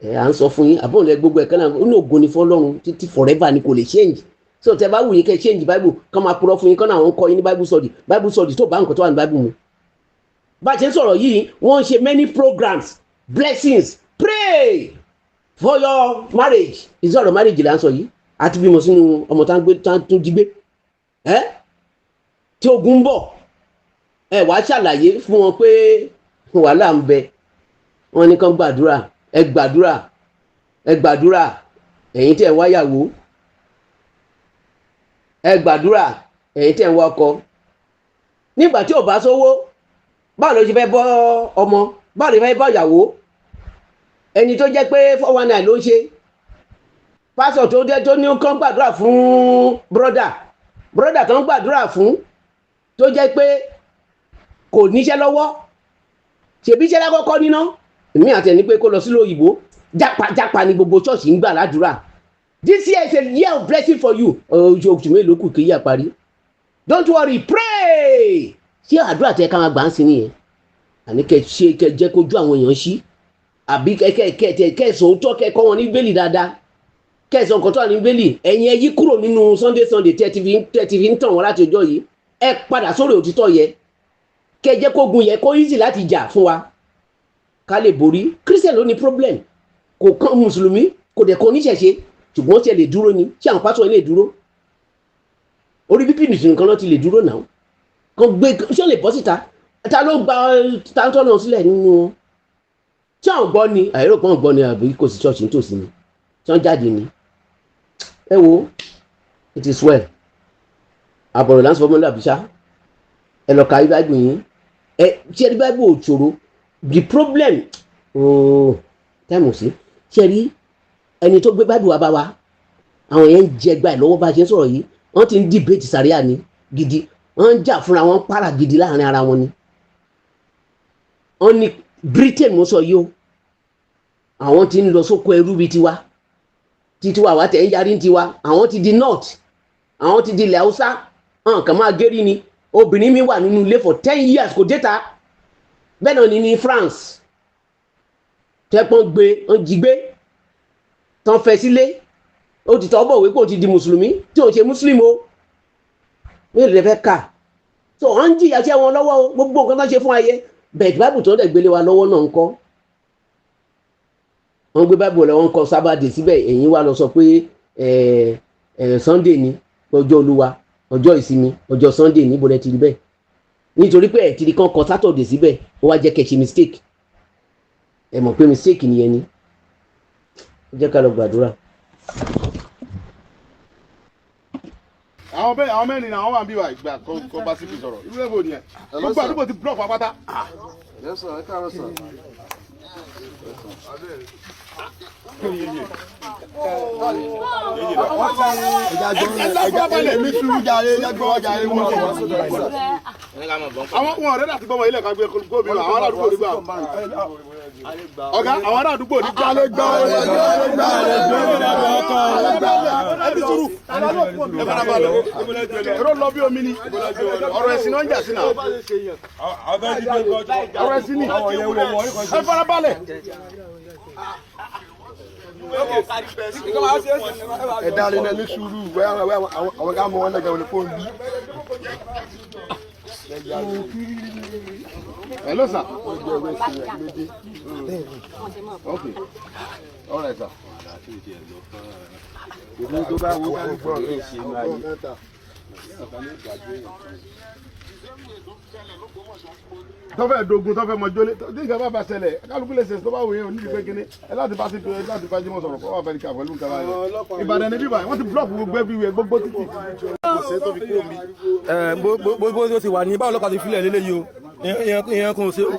Speaker 2: ẹ à ń sọ fún yín àbọ̀n lẹ gbogbo ẹ̀ kan náà. Ó ní ògo ni fọlọ́run títí forever ni, kò lè change. So tẹ bá wù yín kẹ́ change Bible, kọ́ máa purọ́ fún yín, kọ́ náà àwọn kọ́ yín ní Bible study, Bible study tó bá nǹkan tó wà ní Bible mu. Bá a ṣe ń sọ̀rọ̀ yìí, wọ́n ń ṣe many programs, blessings, pray for your marriage. Ìsọ̀rọ̀ marriage là ń sọ yìí, àti bímọ sínú ọmọ tá ń tún jí gbé ẹ́ tí ogun ń bọ̀. Ẹ wàá ṣàlàyé fún wọn pé wàhálà ń bẹ. Wọn ní kán gbàdúrà. Ẹ gbàdúrà, ẹ gbàdúrà. Ẹ̀yin tẹ́ ẹ wáyàwó, ẹ gbàdúrà. Ẹ̀yin tẹ́ ẹ wá ọkọ, nígbà tí ò bá sówó, báwo ló ṣe fẹ́ bọ́ ọmọ? Báwo ló ṣe fẹ́ bọ́ ìyàwó? Ẹni tó jẹ́ pé 419 ló ń ṣe, pásọ̀ tó dé tó ní kán gbàdúrà fún brother, brother tó ń gbàdúrà fún tó jẹ́ pé kò níṣẹ́ lọ́wọ́, ṣèbí iṣẹ́ lákọ́kọ́ níná. Èmi àti ẹni pé kó lọ sílùú òyìnbó. Jápa jápa ni gbogbo ṣọ́ọ̀ṣì ń gbà ládùúrà. This year is a year of blessing for you. Oṣù oṣù mélòó kù kí yà parí? Don't worry, pray. Ṣé àdúrà tẹ ká máa gbà ń sin nìyẹn? Àní kẹ ṣe kẹ jẹ́ kójú àwọn èèyàn ṣí, àbí kẹ kẹ kẹ kẹ kẹ sòótọ́, kẹ kọ́ wọn ní bẹ́ẹ̀lì dáadáa, kẹsàn nǹkan tó wà ní bẹ́ẹ̀lì. Ẹ̀yin ẹ yí kúrò nínú Sunday Sunday tẹ́ ti fi ń tàn wọ́n láti ọjọ́ yìí. Ẹ padà sórí òtítọ́ yẹ, kẹ jẹ́ kógun yẹ kó easy láti jà fún wa, ká lè borí. Christian ló ní problem, kò kàn mùsùlùmí, kò dẹ̀ kàn oníṣẹ̀ṣe. Ṣùgbọ́n ṣe lè dúró ni? Ṣé àwọn pásọ̀ lè dúró? Orí bíbí nìkan náà ti lè dúró náà kan gbé. Ṣé lè bọ́ síta? Ta ló gba táńtọ́ náà sílẹ̀ nínú wọn? Ṣé àwọn gbọ́ ni? Àìrò pọ́n gbọ́ ni, àbí kò sí ṣọ́ọ̀ṣì nítòsí ni? Ṣé wọ́n jáde ni? Ẹ wo, it is well. Àbọ̀rọ̀ là ń sọ fọmọlúwàbí ṣá. Ẹ lọ ka Bible yín. Ẹ ṣe rí Bible ò ṣòro. The problem, ooo, time sí. Ṣe rí ẹni tó gbé Bible wá bá wa, àwọn yẹn ń jẹ gbà ẹ lọ́wọ́. Bá a ṣe ń sọ̀rọ̀ yìí, wọ́n ti ń debate sàríà ni gidi. Wọ́n ń jà fúnra wọn para gidi láàrin ara wọn ni. Wọ́n ní Britain, mo sọ yìí o, àwọn tí ń lọ sóko ẹrú bíi tiwa títí wa wà tẹ̀ ń yarí tiwa. Àwọn ti di north, àwọn ti di ilẹ̀ Haúsá. Àwọn kan máa gérí ni. Obìnrin mi wà nínú ilé for 10 years, kò déta. Bẹ́ẹ̀ náà ni ní France, tẹ́pọ́n gbé, wọ́n jí gbé tán, fẹ́ sílé, ó ti tọ́ bọ̀ wípé ó ti di mùsùlùmí tí ò ń ṣe muslim o. Mélòó lè fẹ́ kà? So wọ́n ń jìyà sí wọn lọ́wọ́ o. Gbogbo nǹkan tó ń ṣe fún ayé bẹ́ẹ̀, Bible tó ń dẹ̀ gbélé wa lọ́wọ́ náà ń kọ́. Wọ́n gbé Bible lọ, wọ́n kọ Sabbath síbẹ̀. Ẹ̀yin wá lọ sọ pé Sunday ni ọjọ́ Olúwa, ọjọ́ ìsinmi, ọjọ́ Sunday. Níbo lẹ ti rí bẹ́ẹ̀? Nítorí pé ẹ̀ ti di kan kọ Saturday síbẹ̀, ó wá jẹ́ kẹ́ ṣe mistake. Ẹ mọ̀ pé mistake nìyẹn ni. Ó jẹ́ ká lọ gbàdúrà.
Speaker 4: Àwọn bẹ́ẹ̀, àwọn mẹ́rin ni àwọn wà ń bí wa ìgbà kó bá CP sọ̀rọ̀. Irú ẹ̀ bò nìyẹn? Gbogbo àdúgbò ti block pátá.
Speaker 5: Yes, sir. Ẹ káàárọ̀, sir.
Speaker 4: Ẹja balẹ̀ mi sùúrù jàre, ẹja gbọ́ jàre wọn. Àwọn wọn ọ̀rẹ́ láti gbọ́mọ ilé ẹ̀ka gbé gómìnà. Àwọn ará àdúgbò nígbà. Ọ̀gá, àwọn ará àdúgbò nígbà.
Speaker 1: Gbà, gbà, gbà.
Speaker 4: Ẹbí sùúrù. Ẹ fara balẹ̀. Èrò lọ bí omi ni. Ọ̀rọ̀ ẹ̀sìn náà ń jà sí náà. Ọ̀rọ̀ ẹ̀sìn ni. Ẹ fara balẹ̀.
Speaker 1: Ẹ dáre náà, ní sùúrù. Wẹ́ àwọn ká mọ wọn lẹ́gẹ̀ẹ́ wọn fóun bí.
Speaker 4: Hello, sir. Okay. All right, sir.
Speaker 5: Èmi tó bá wo kálukú ẹ̀ ṣe máa yé.
Speaker 4: Tọ́fẹ̀ dogun, tọ́fẹ̀ mọ jólé tí nǹkan bá ba ṣẹlẹ̀, kálukú lè ṣe tó bá wù yẹn. Onídìí pé kíní ẹ láti bá sí pé láti bá Jímọ̀ sọ̀rọ̀ kó wà fẹ́ẹ́ kí àpẹẹrẹ nǹkan báyìí. Ìbàdàn ní bíbá wọ́n ti block gbogbo everywhere, gbogbo títì.
Speaker 1: Ẹ bó bó bó ti wà ní báwo lọ́kàn ti filẹ̀ lélẹ́yìí o, ìyẹn kan ò ṣe o.